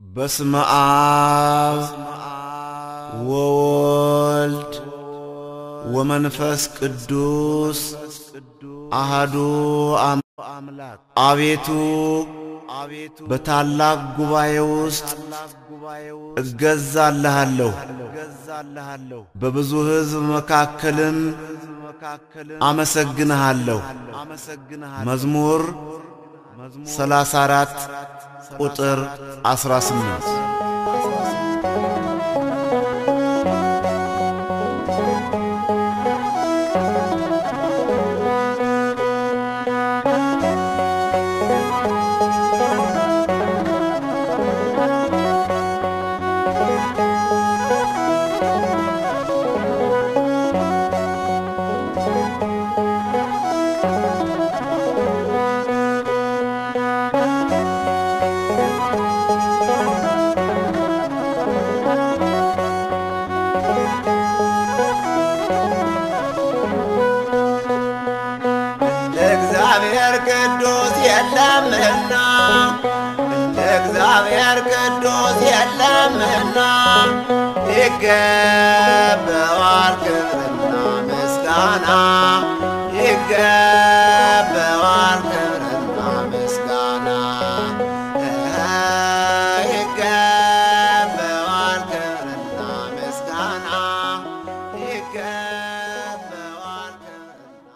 በስመ አብ ወወልድ ወመንፈስ ቅዱስ አሐዱ አምላክ። አቤቱ፣ በታላቅ ጉባኤ ውስጥ እገዛልሃለሁ፣ በብዙ ሕዝብ መካከልም አመሰግንሃለሁ። መዝሙር 34 ቁጥር 18። እግዚአብሔር ቅዱስ የለምና፣ እንደ እግዚአብሔር ቅዱስ የለምና፣ ይገባዋል ክብርና ምስጋና፣ ይገባዋል ክብርና ምስጋና፣ ይገባዋል ክብርና ምስጋና፣ ይገባዋል ክብርና።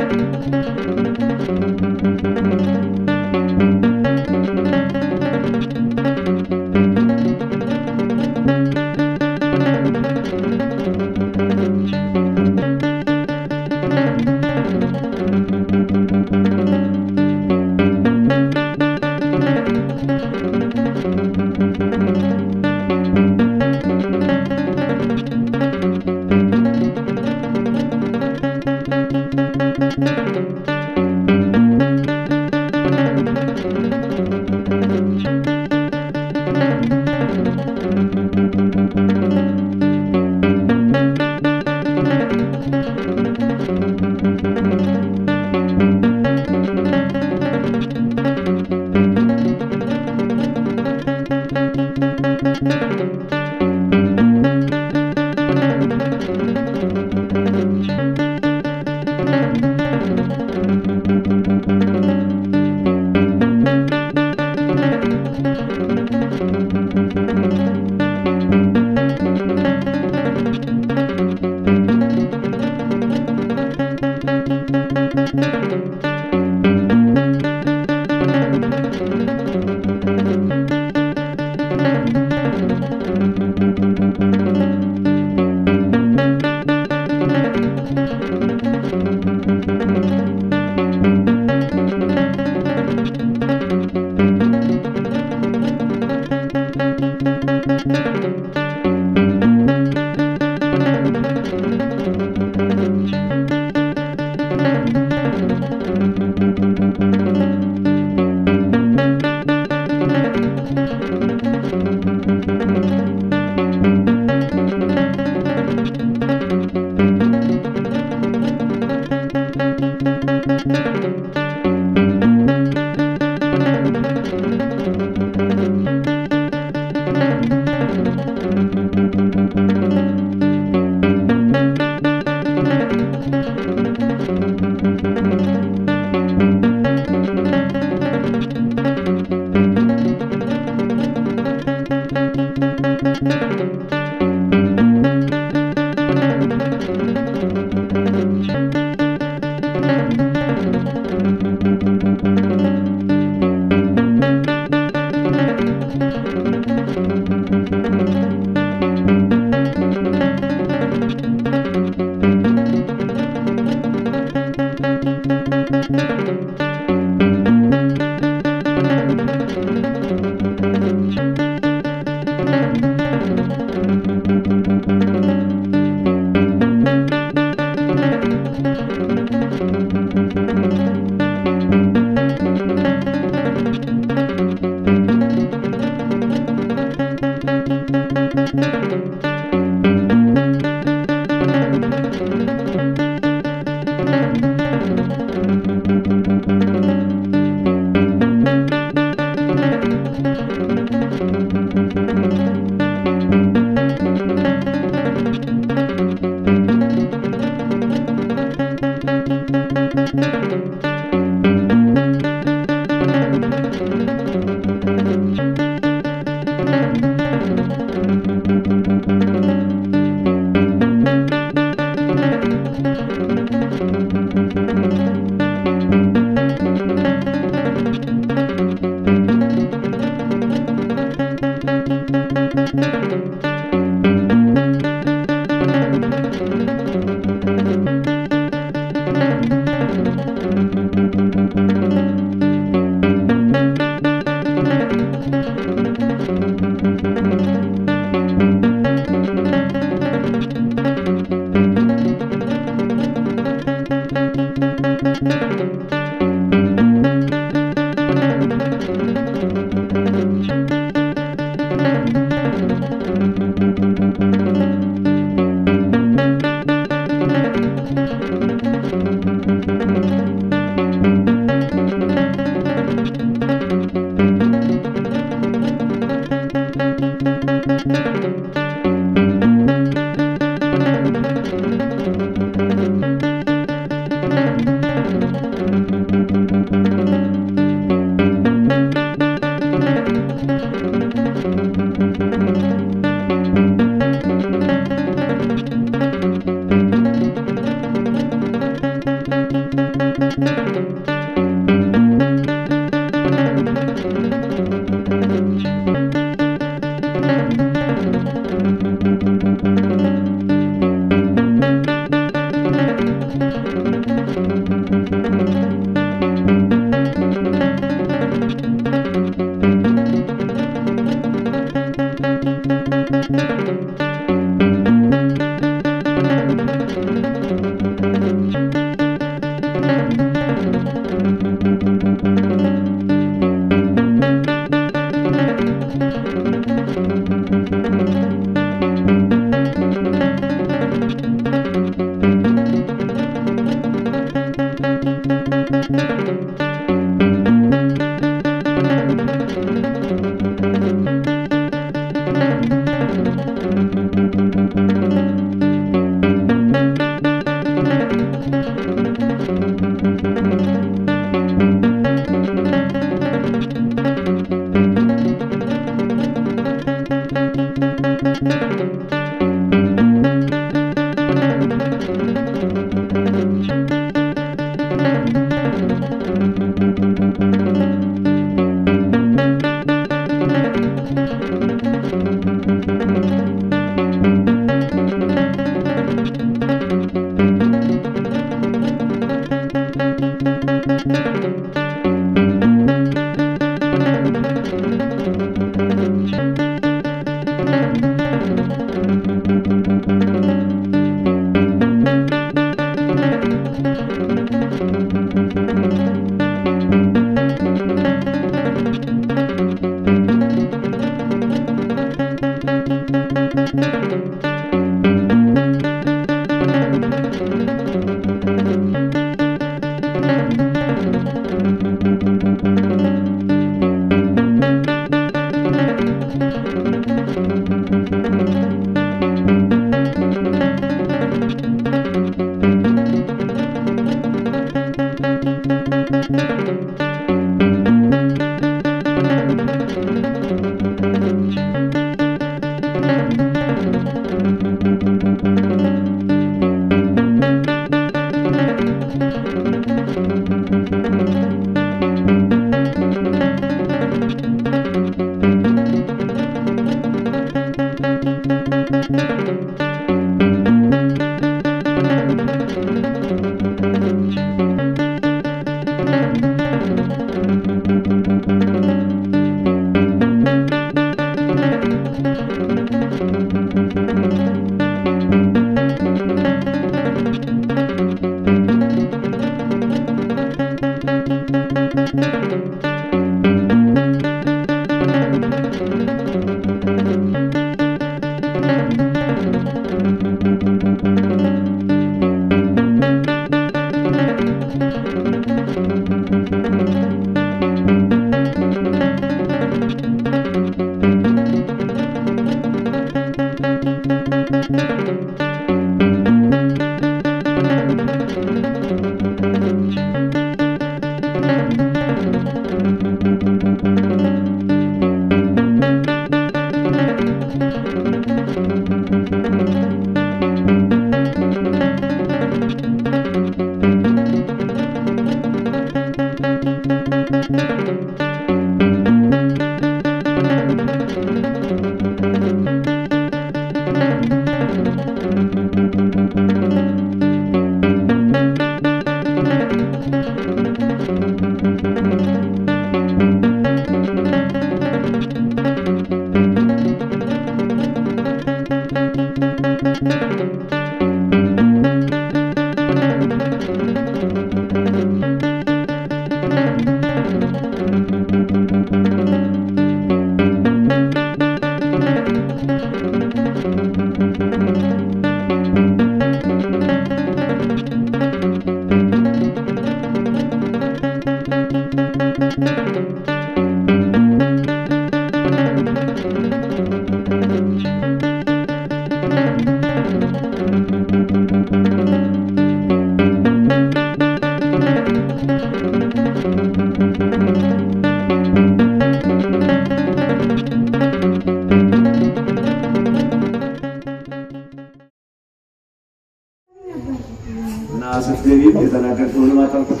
ስትገቢም የተናገርከውን አታውቅም።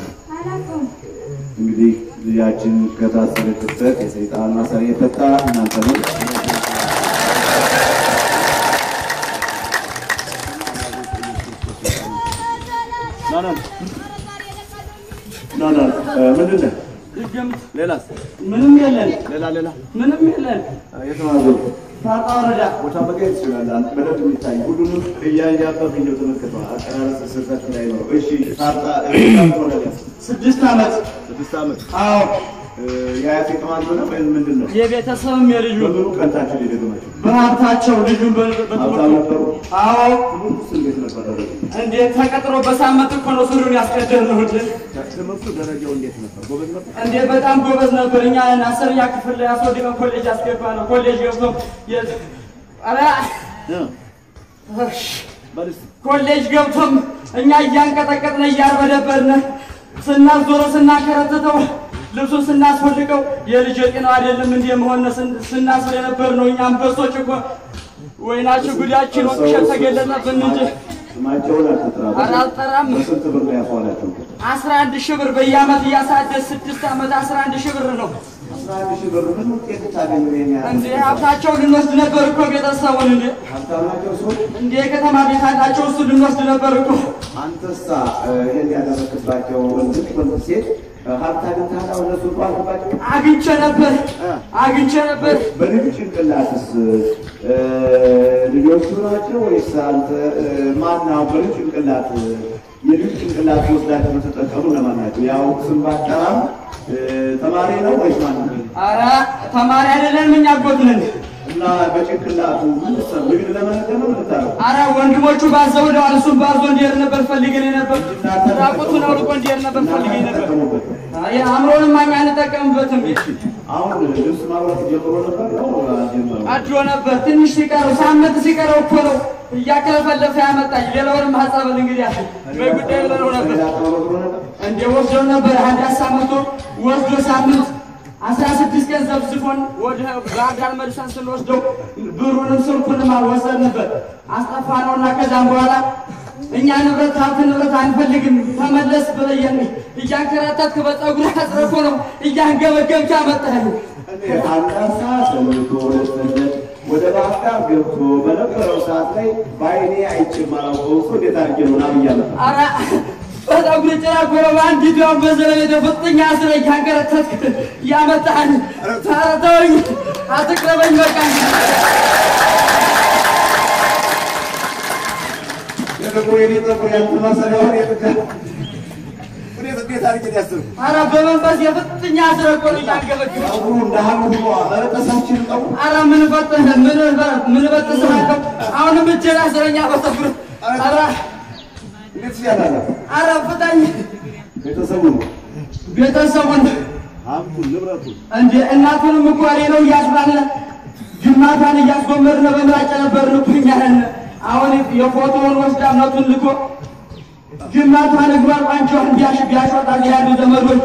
እንግዲህ ልጃችን ከታሰረችበት የሰይጣን ማሰሪያ የፈታ እናንተ ነው። ምንድን ነህ? ሌላስ? ምንም የለን። ሌላ ሌላ ምንም የለን። የተማዘው ፋጣ ወረዳ ቦታ መቀየር ትችላለህ። አንተ በደንብ የሚታይ ሁሉንም እያንጃበብህ እንደው ተመልከተው። አቀራረጽ ስህተት እንዳይኖረው። እሺ ፋጣ ወረዳ 6 ዓመት 6 ዓመት። አዎ የአያቴ ቅማንት ሆነ ወይም ምንድን ነው? የቤተሰብም የልጁ በምኑ ቀንታችሁ የደገማችሁ? በሀብታቸው ልጁን ሀብታም በትምህርቱ ነበሩ? አዎ ትምህርቱስ እንዴት ነበር ደረጃው? እንዴት ተቀጥሮ በሳምንት እኮ ነው ሱሪውን ያስቀደድነው። እንዴ ትምህርቱ ደረጃው እንዴት ነበር? ጎበዝ ነበር? እንዴ በጣም ጎበዝ ነበር። እኛ 10ኛ ክፍል ላይ አስወድቀን ኮሌጅ አስገባ ነው። ኮሌጅ ገብቶ ኧረ ኮሌጅ ገብቶም እኛ እያንቀጠቀጥን እያርበደበድን ስናዞረው ስናከረትተው ልብሱን ስናስፈልቀው የልጅ ጤናው አይደለም እንዴ መሆን ስናስብል የነበር ነው። እኛ አንበሶች እኮ ወይናችሁ ጉዳችን ወቅሸት ተገለጠብን እንጂ ስማቸውን አትጥራ። ኧረ አልጠራም። በስንት ብር ነው ያስዋላችሁ? 11 ሺህ ብር በየዓመት እያሳደስ 6 ዓመት 11 ሺህ ብር ነው። 11 ሺህ ብር ምን ውጤት ታገኙ? ይሄን ያህል እንዴ ሀብታቸው ልንወስድ ነበር እኮ ቤተሰቡን። እንዴ ሀብታም ናቸው ሰዎች። እንዴ የከተማ ቤት አላቸው እሱ ልንወስድ ነበር እኮ። አንተሳ ይሄን ያደረክባቸው ወንድም ወንድ ሴት ሀብት አግኝተሃል? አሁን እነሱ እንኳን አልገባቸውም። አግኝቼ ነበር አግኝቼ ነበር። በልጁ ጭንቅላትስ ልጆቹ ናቸው ወይስ አንተ? ማነው በልጁ ጭንቅላት የልጁ ጭንቅላት ወስዳችሁ ተጠቀሙ? ለማን ናቸው? ያው ስም ባጠራም ተማሪ ነው ወይስ ማን ነው? ኧረ ተማሪ አይደለንም እኛ አጎት ነን። እና በጭንቅላቱ ምን ሰው ንግድ ለመነገር ነው የምታደርገው? ኧረ ወንድሞቹ ባዘው ደዋል እሱም ባዞ እንዲሄድ ነበር ፈልገን የነበር። ራቁቱን አውልቆ እንዲሄድ ነበር ፈልገን ነበር። አይ አእምሮንማ እኛ አንጠቀምበትም። አሁን ልብስ ማውራት ጀምሮ ነበር ነው አልጀመረም? አድሮ ነበር ትንሽ ሲቀረው ሳምንት ሲቀረው እኮ ነው እያከለፈለፈ ያመጣኝ። ሌላውንም ሀሳብ እንግዲህ በጉዳይ ብለነው ነበር። እንደ ወስዶ ነበር አንድ አሳመቶ ወስዶ ሳምንት 16 ቀን ዘብዝፎን ወደ ባህር ዳር መልሰን ስንወስደው ብሩንም ስልኩንም አልወሰድንበት አስጠፋ ነውና ከዛም በኋላ እኛ ንብረት ሀብት ንብረት አንፈልግም ተመለስ ብለየን እያንከራተትክ በፀጉርህ አስረኮ ነው እያንገበገብክ ያመጣኸኝ። አንዳሳ ተለይቶ ወደ ወደ ባህር ዳር ገብቶ በነበረው ሰዓት ላይ በዓይኔ አይቼ የማላውቀው ሰው እንዴት አድርጌ ነው ና ብዬ አመጣሁ? ኧረ በፀጉርህ ጭራ እኮ ነው በአንዲቱ በዘለቤት ፍጥኝ አስረህ እያንከራተትክ ያመጣኸኝ። ኧረ ተወኝ፣ አትቅረበኝ በቃ። የጥቁር የኔ ፀጉር ያንተ ማሰሪያውን እንዴት አድርጌ ነው ያሰርኩት? ኧረ በመንፈስ የፍጥኝ አስረህ እኮ ነው እያንገበገብክ። ፀጉሩ እንደ ሐመድ ሆኖ መበጠሳችን ፀጉሩ ኧረ ምን በጥህ ምን በጥስሃለሁ? አሁንም እጄን አስረኛ በፀጉርህ። ኧረ እንዴት ይሻላል? ኧረ ፍታኝ። ቤተሰቡን ቤተሰቡን ሀብቱን ንብረቱን እንደ እናቱንም እኮ እኔ ነው እያስባልን ግማቷን እያስጎመርን በምላጭ ነበርን እኮ እኛ ነን። አሁን የፎቶውን ወስዳ እምነቱን ልኮ ግማቷን እግሯን ቋንጫዋን ቢያሾጣት ያሉ ዘመዶቹ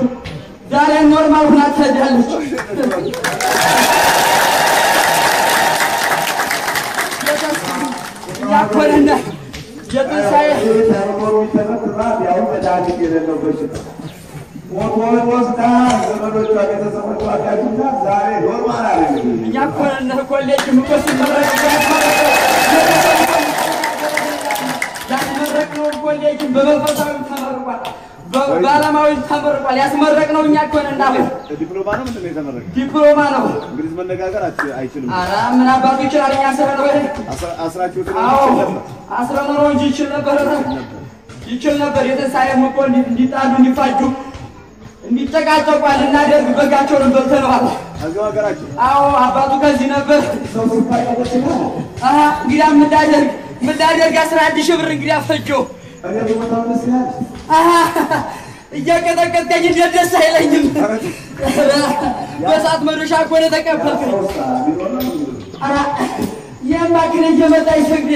ዛሬ normal ሁና ትሄዳለች። እኛ እኮ ነን የትንሣኤ ተርቦ የሚተረትራት ያው መድኃኒት የሌለው በሽታ ፎቶውን ወስዳ ዘመዶቿ ቤተሰቦቿ ቢያዩታት ዛሬ normal አለ። እኛ እኮ ነን ኮሌጅም እኮ ሲመረቅ ያስመረቅነው ኮሌጅም በመንፈሳዊ ተመርቋል፣ በዓለማዊ ተመርቋል። ያስመረቅነው እኛ እኮ ነን። አሁን ዲፕሎማ ነው ምንድን ነው የተመረቀ? ዲፕሎማ ነው። እንግሊዝ መነጋገር አይችልም። ኧረ ምን አባቱ ይችላል? እኛ አስረነው ወይ? አስራችሁት አዎ አስረነው ነው እንጂ ይችል ነበር፣ ይችል ነበር። የትንሣኤም እኮ እንዲጣሉ እንዲፋጁ እንዲጨቃጨቁ ልናደርግ በጋቸውን በልተነዋል። እዚያው ሀገራቸው አዎ አባቱ ከዚህ ነበር። ሰው ሲፋጭ ደስ ይላል። አሀ እንግዲያ ምን ላደርግ ምን ላደርግ 11 ሺህ ብር እንግዲያ ፈጀው። እኔ ብሞታው ደስ ይላል። አሀ እያቀጠቀጥከኝ እንዴት ደስ አይለኝም? በእሳት መዶሻ እኮ ነው የተቀበልከኝ። ኧረ ይህማ ግን እየመጣ ይሰግድ።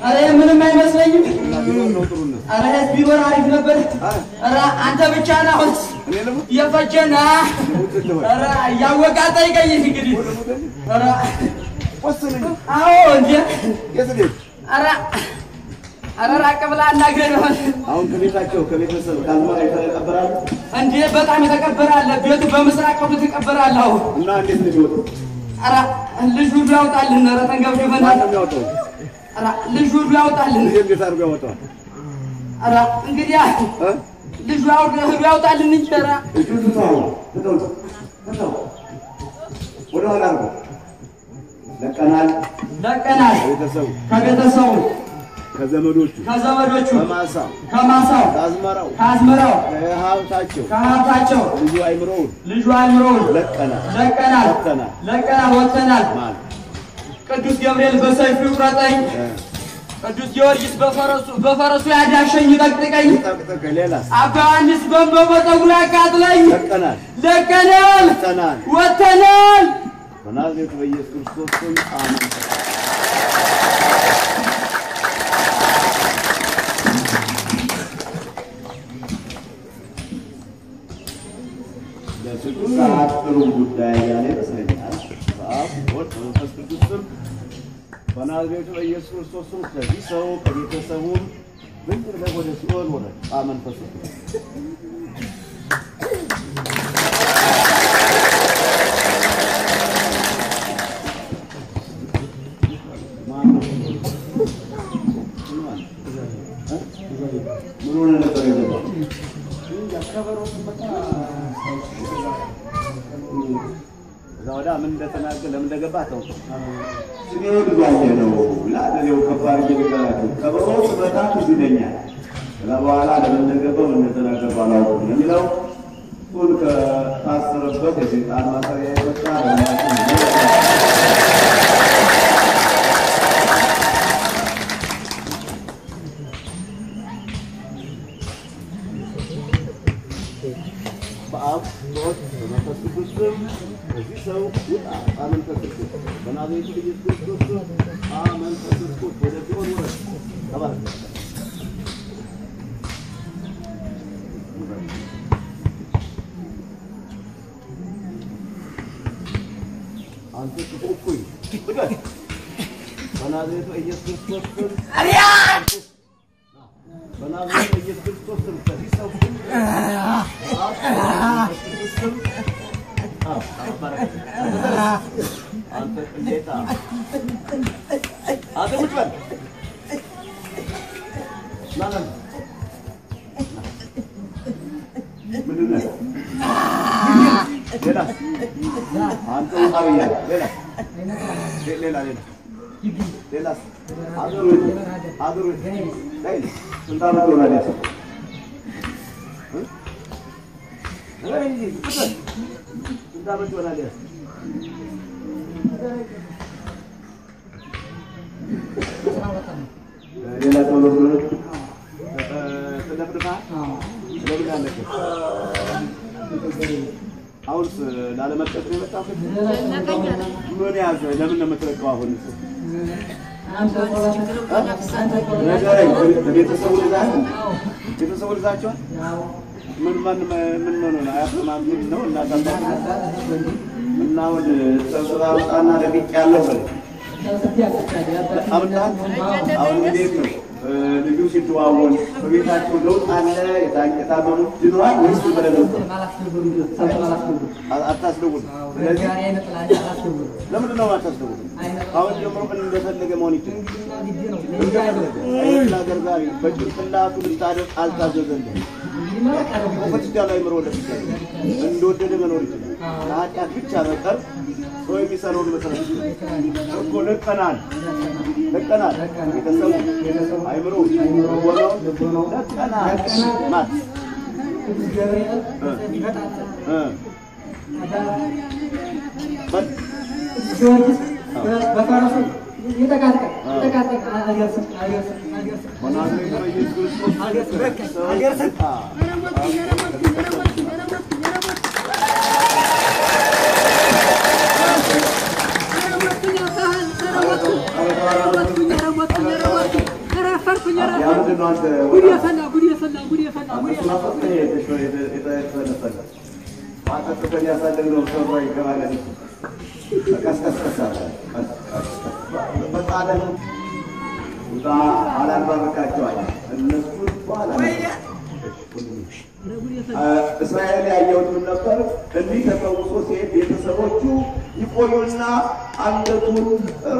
ኧረ ምንም አይመስለኝም። ኧረ ቢኖር አሪፍ ነበር። ኧረ አንተ ብቻ ነህ አሁን የፈጀን። ኧረ እያወቀ አጠይቀኝ እንግዲህ። ኧረ አዎ እንዴ ኧረ ኧረ ራቅ ብለህ አናግረኝ። አሁን ከቤታቸው ከቤተሰብ ከአዝመራ የተቀበረ አለ እንዴ በጣም የተቀበረ አለ። ቤቱ በምስራቅ በኩል የተቀበረ አለ። አሁን እና እንዴት ነው የሚወጣው? ኧረ ልጁ ሁሉ ያውጣልን። ኧረ ተንገብግበናል። ማን ነው የሚያወጣው? ኧረ ልጁ ሁሉ ያውጣልን። ልጅ እንዴት አድርጎ ያወጣዋል? ኧረ እንግዲህ ልጁ ሁሉ ያውጣልን እንጂ ኧረ እጁን ትተው ትተው ትተው ወደ ኋላ አድርጎ ለቀናል ለቀናል ከቤተሰቡ ከቤተሰቡ ከዘመዶቹ ከዘመዶቹ ከማሳው ከማሳው ከአዝመራው ከአዝመራው ከሀብታቸው ከሀብታቸው ልጁ አይምሮውን ልጁ አይምሮውን ለቀናል ለቀናል ወጥተናል ለቀናል ወጥተናል። ማለት ቅዱስ ገብርኤል በሰይፉ ይቁረጠኝ፣ ቅዱስ ጊዮርጊስ በፈረሱ ያዳሸኝ ይጠቅጥቀኝ፣ ጠቅጠቅ ሌላስ አባ ዮሐንስ በንበ በጠጉሩ ያቃጥለኝ። ለቀናል ለቀናል ወጥተናል ወጥተናል። በናዝሬቱ በኢየሱስ ክርስቶስ ስም አሜን። ለስድስት ሰዓት ሩብ ጉዳይ ያለ ይመስለኛል። በአብ በወልድ በመንፈስ ቅዱስ ስም በናዝሬቱ በኢየሱስ ክርስቶስ ስም ከዚህ ሰው ከቤተሰቡም ብን ብለህ ወደ ሲኦል ወረድ። መንፈስ ቅዱስ ምን ሆነ ነበር የገባው? እዛ ወዲያ ምን እንደተናገረ ለምን እንደገባ አታውቅም። ስሜ ብዙአየሁ ነው ይላል። እኔው ከባድ እየነገራችሁ ከበሮ ስመታ ትዝ ይለኛል። ከዛ በኋላ ለምን እንደገባው ምን እንደተናገርኩ አላውቅም ነው የሚለው። እሱን ከታሰረበት የሰይጣን ማሰሪያ የወጣ በአብ በወልድ በመንፈስ ቅዱስ ስም ከዚህ ሰው ውጣ። መንፈስ ቅዱስ በናዝሬቱ በኢየሱስ ክርስቶስ ስም መንፈስ ቅዱስ ወደ ሲኦል ውረድ። ተባረክ። አንተ ክፉ እኩይ ብቀል በናዝሬቱ ኢየሱስ ክርስቶስ ስም በናዝሬቱ ኢየሱስ ክርስቶስ ስም ከዚህ ሰው ስም አንተ ቅሌታ አንተ ቁጭ በል ና ና ምንድን ነው? ሌላ አንተ ውጣ ብያለሁ። ሌላ ሌላ ሌላ ሌላስ አገሩ አገሩ ላይ ስንት ዓመት ይሆናል? ያ ሰው ስንት ዓመት ይሆናል? ያ ሰው ሌላ ቶሎ ተደብድበሃል? ለምን አለቀ? አሁንስ ላለመልቀቅ ነው የመጣሁት? ምን ያዘ? ለምን ነው የምትለቀው? አሁንስ ንገረኝ። ቤተሰቡ ልዛቸዋል? ምን ምን ምን ሆኖ ነው? አያት ምናምን ነው እናት አባት እና አሁን ሰብስባ አምጣና ለቅቄያለሁ በል። አምጣት። አሁን እንዴት ነው ልጁ ሲተዋወል በቤታቸው ለውጥ አለ? የታመሙ ድነዋል ወይስ ዝም ብለህ ነው? አታስደውልም። ስለዚህ ለምንድን ነው የማታስደውልም? አሁን ጀምሮ እንደፈለገ መሆን ይችላል። እንደፈለገ አይነጥላ ገርጋሪ በጭንቅላቱ ልታደርግ አልታዘዘልህም። መክፈት ይቻላል። አይምሮ ለብቻ እንደወደደ መኖር ይችላል። ከኃጢአት ብቻ በቀር ሰው የሚሰራውን መስራት ይችላል እኮ። ለቀናል ለቀናል ቤተሰቡ አይምሮ ልቦናው ለቀናል። ማት በፈረሱ የተቃጠቀ አልደርስም አልደርስም አልደርስም በናዝሬቱ በኢየሱስ ክርስቶስ አልደርስም። እስራኤል ያየሁት ምን ነበር? እንዲህ ተፈውሶ ሲሄድ ቤተሰቦቹ ይቆዩና አንገቱን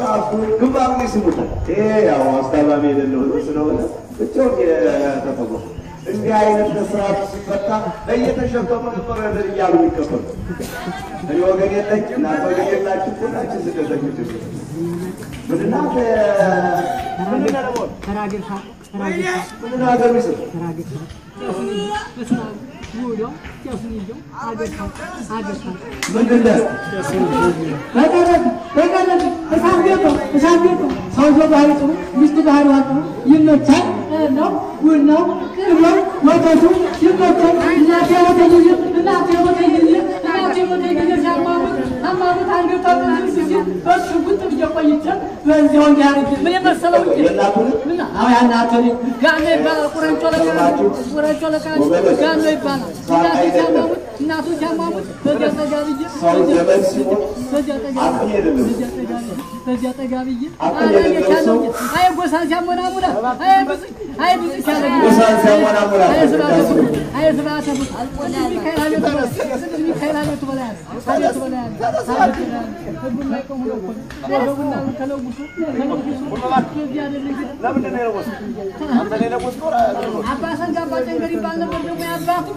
ራሱን ግንባሩን ይስሙታል። ይሄ ያው አስታማሚ የሌለው ሕዝብ ስለሆነ ብቻውን የተፈወሰ እንዲህ አይነት ከስርዓቱ ሲፈታ እየተሸከሙ ነበር እያሉ የሚቀበሉ። እኔ ወገን የለኝ እናንተ ወገን የላችሁ፣ ሁላችን ስደተኞች ምንድነው ምንድነው ምንድነው ሀገር ሚስብ ምንድነው? በቀረት እሳት ገብቶ እሳት ገብቶ ሰውየው ባህሪ ጥሩ፣ ሚስቱ ባህሪዋ ጥሩ፣ ይመቻል ነው ቡናው ቅቤው ወተቱ ይመቻል። እናቴ የሞተ ጊዜ እናቴ የሞተ ጊዜ እናቴ የሞተ ጊዜ ሲያማሙት አማሙት አንገቷ ሲል በሱ ጉጥ ብዬ ቆይቼ በዚያው እንዲህ አድርጌ ምን የመሰለው እንጂ ምን አዎ ያናቱ ጋኖ ይባላል። ቁረንጮ ለቃ ቁረንጮ ለቃ ጋኖ ይባላል። እናቱ ሲያማሙት እናቱ ሲያማሙት በዚያ ጠጋ ብዬ ሰው ዘመን ሲሞት በዚያ ጠጋ አቅም የሌለው በዚያ ጠጋ ብዬ በዚያ ጠጋ ብዬ አቅም የሌለው ሰው አይ ጎሳን ሲያሞናሙና አይ ብዙ አይ ብዙ ሲያደርግ ጎሳን ሲያሞናሙና አይ ስብሐተ አይ ስብሐተ ሚካኤል አቤቱ በላይ ሚካኤል አቤቱ በላይ አቤቱ በላይ ህጉን ማይቆም ሆኖ እኮ ነው። ወገቡና ተለውሶ ተለውሶ በዚህ አይደል እንግዲህ ለምንድን ነው የለወስከው? አንተ ነው የለወስከው? አባ ሰንጋ አባ ጨንገር ይባል ነበር። ደግሞ ያባቱ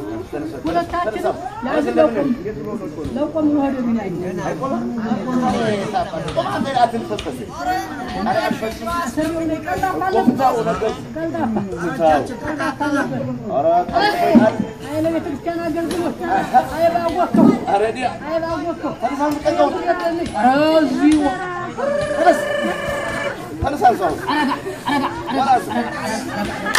ሁለታችን ያዝ ለቆም ለቆም ነው ወደ ምን ያየ ቀልጣፋ ቀልጣፋ ነበር። አይ ለቤተክርስቲያን አገልግሎት አይ ባወቅከው አይ ባወቅከው ኧረ እዚሁ አረጋ አረጋ አረጋ አረጋ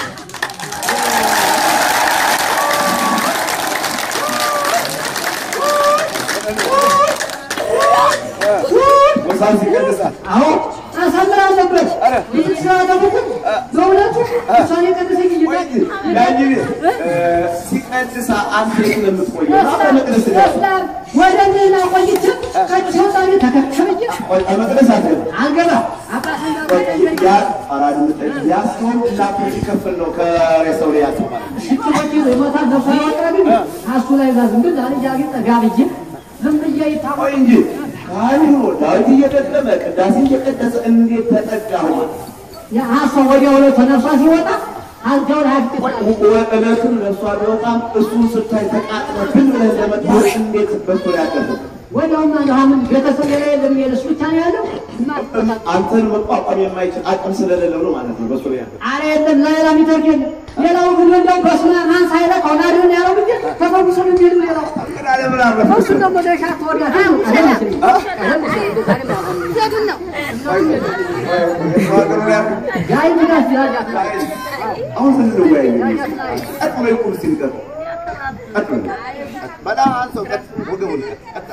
ጎሳን ሲቀድሳል አዎ አሳምር አለበት። ቤተክርስቲያን አለበት። በእውነቱ እሷን የቀደሰኝ ጌታ ያጅ ሲቀድሳ አንተ የት ነው የምትቆየው? አብረህ መቅደስ ይወስዳል ወደ ሌላ ቆይቼ ከሰው ተከተብዬ መቅደስ አትገባም። አልገባም። ያስሆን ላፕ ሊከፍል ነው ከሬሳው ላይ ያዘው ማለት ነው። ሽትቆጪ ይሞታል። ነፍሱ አይወጣም። እሱ ላይ እዛ ዝም ብል አለ ጠጋ ብዬ ዝም ብዬ ይታወቅ ቆይ እንጂ ካህኑ ዳዊት እየደገመ ቅዳሴ እየቀደሰ እንዴት ተጠጋሁ? ያ ሰው ወዲያው ዕለቱ ነፍሷ ሲወጣ አልጋው ላይ ዕለቱን ነፍሷ ቢወጣም እሱን ስታይ ተቃጥለህ ብን ብለህ እንደመጣህ እንዴት በእሱ ላይ አደረገ? ወዲያውማ አሁን ቤተሰብ ሌላ የለም እሱ ብቻ ነው ያለው። አንተን መቋቋም የማይችል አቅም ስለሌለው ነው ማለት ነው በእሱ ላይ ያደረገው። ኧረ የለም ሌላ የሚተርፍ የለም። ሌላው ግን እንደው በስመ አብ ማን ሳይለቀው ናድን ያለው ብዬ ተፈውሶ ነው የሚሄድ ሌላው። ለምን አረፈ? እሱ ደግሞ ደሻ ተወዳጅ አሁን ስንወያይ ቀጥ ብሎ ይቁም እስኪ ንቀጥ ቀጥ ብሎ በጣም አንተው ቀጥ ወገቡን ቀጥ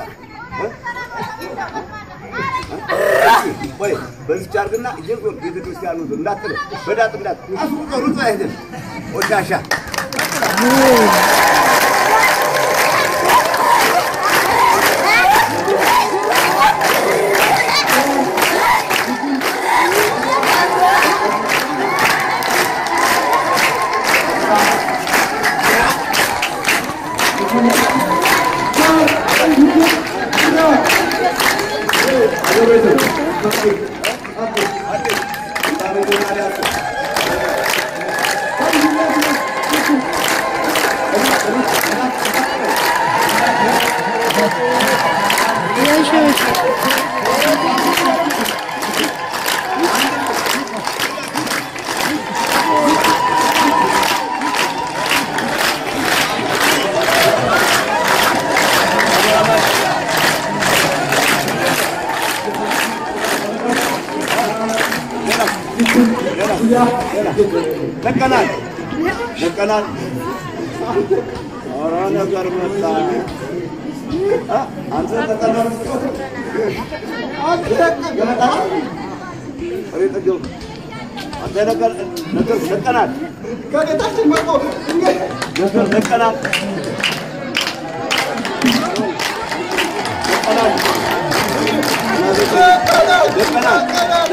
ቆይ በዚች አድርግና እየዞርክ ቤተክርስቲያኑን ዞር እንዳትለው በዳጥ እንዳትል አስሩጦ ሩጦ አይሄድም ቆሻሻ ለቀናል ለቀናል። ኧረ ነገር መጣ። አንተ ተጠናው አንተ ነገር ነገር ለቀናል ከጌታችን መጥቶ ነገር ለቀናል ለቀናል ለቀናል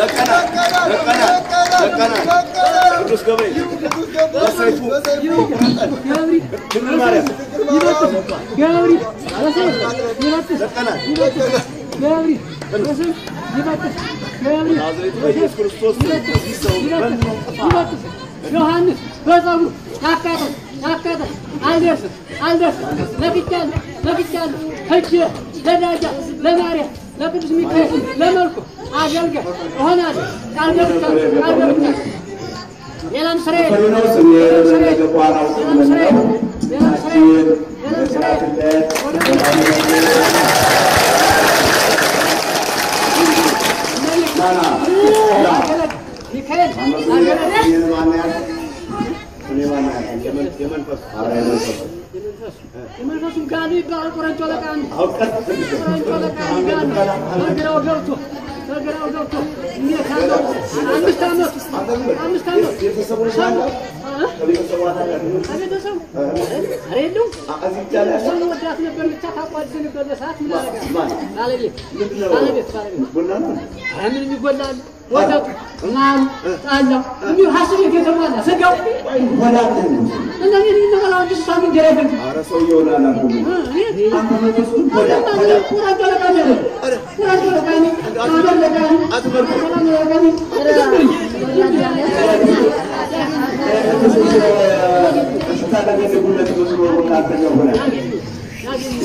ለቀናል ለቀናል ቅዱስ ገብርኤል በሰይፉ ድንግል ማርያም ናዝሬቱ ኢየሱስ ክርስቶስ እዚህ ሰው ዮሐንስ በፀጉሩ አቃጠል አቃጠል አልደርስም አልደርስም ለቅቄአለሁ ለቅቄአለሁ ሂጄ ለዳጃ ለማርያም ለቅዱስ ሚካኤል ለመልኩ አገልጋይ እሆናለሁ ቃል ገብቻለሁ ቃል ገብቻለሁ። ሌላም ስራ የለም ሌላም ስራ የለም ሌላም ስራ የለም ሌላም ስራ የለም ሌላም ስራ የለም። ሚካኤል የመንፈሱም ጋሉ ይባላል። ቆረንጮ ለቃሚ ቆረንጮ ለቃሚ ጋሉ በግራው ገብቶ በግራው ገብቶ 5 ዓመቱ 5 ዓመቱ ከቤተሰቡ ኧረ የለውም። እሷን ወዳት ነበር ብቻ ታቋድስ ነበር በሰዓት ምን አደረጋት? ባለቤት ባለቤት ባለቤት ኧረ ምንም ይጎላል። ወተቱ ማሩ ጠላው እንዲሁ ሀስብ ቤት የተሟላ ስጋው እና እኔ የምበላው እንጂ እሷ ምን እንጀራ አይፈልግም። ኧረ ሰውዬውን አላልኩም። አንተ መንፈሱን ቆረንጮ ለቃሚ አይደለም። ቆረንጮ ለቃሚ አመል ለቃሚ ሰላም ለቃሚ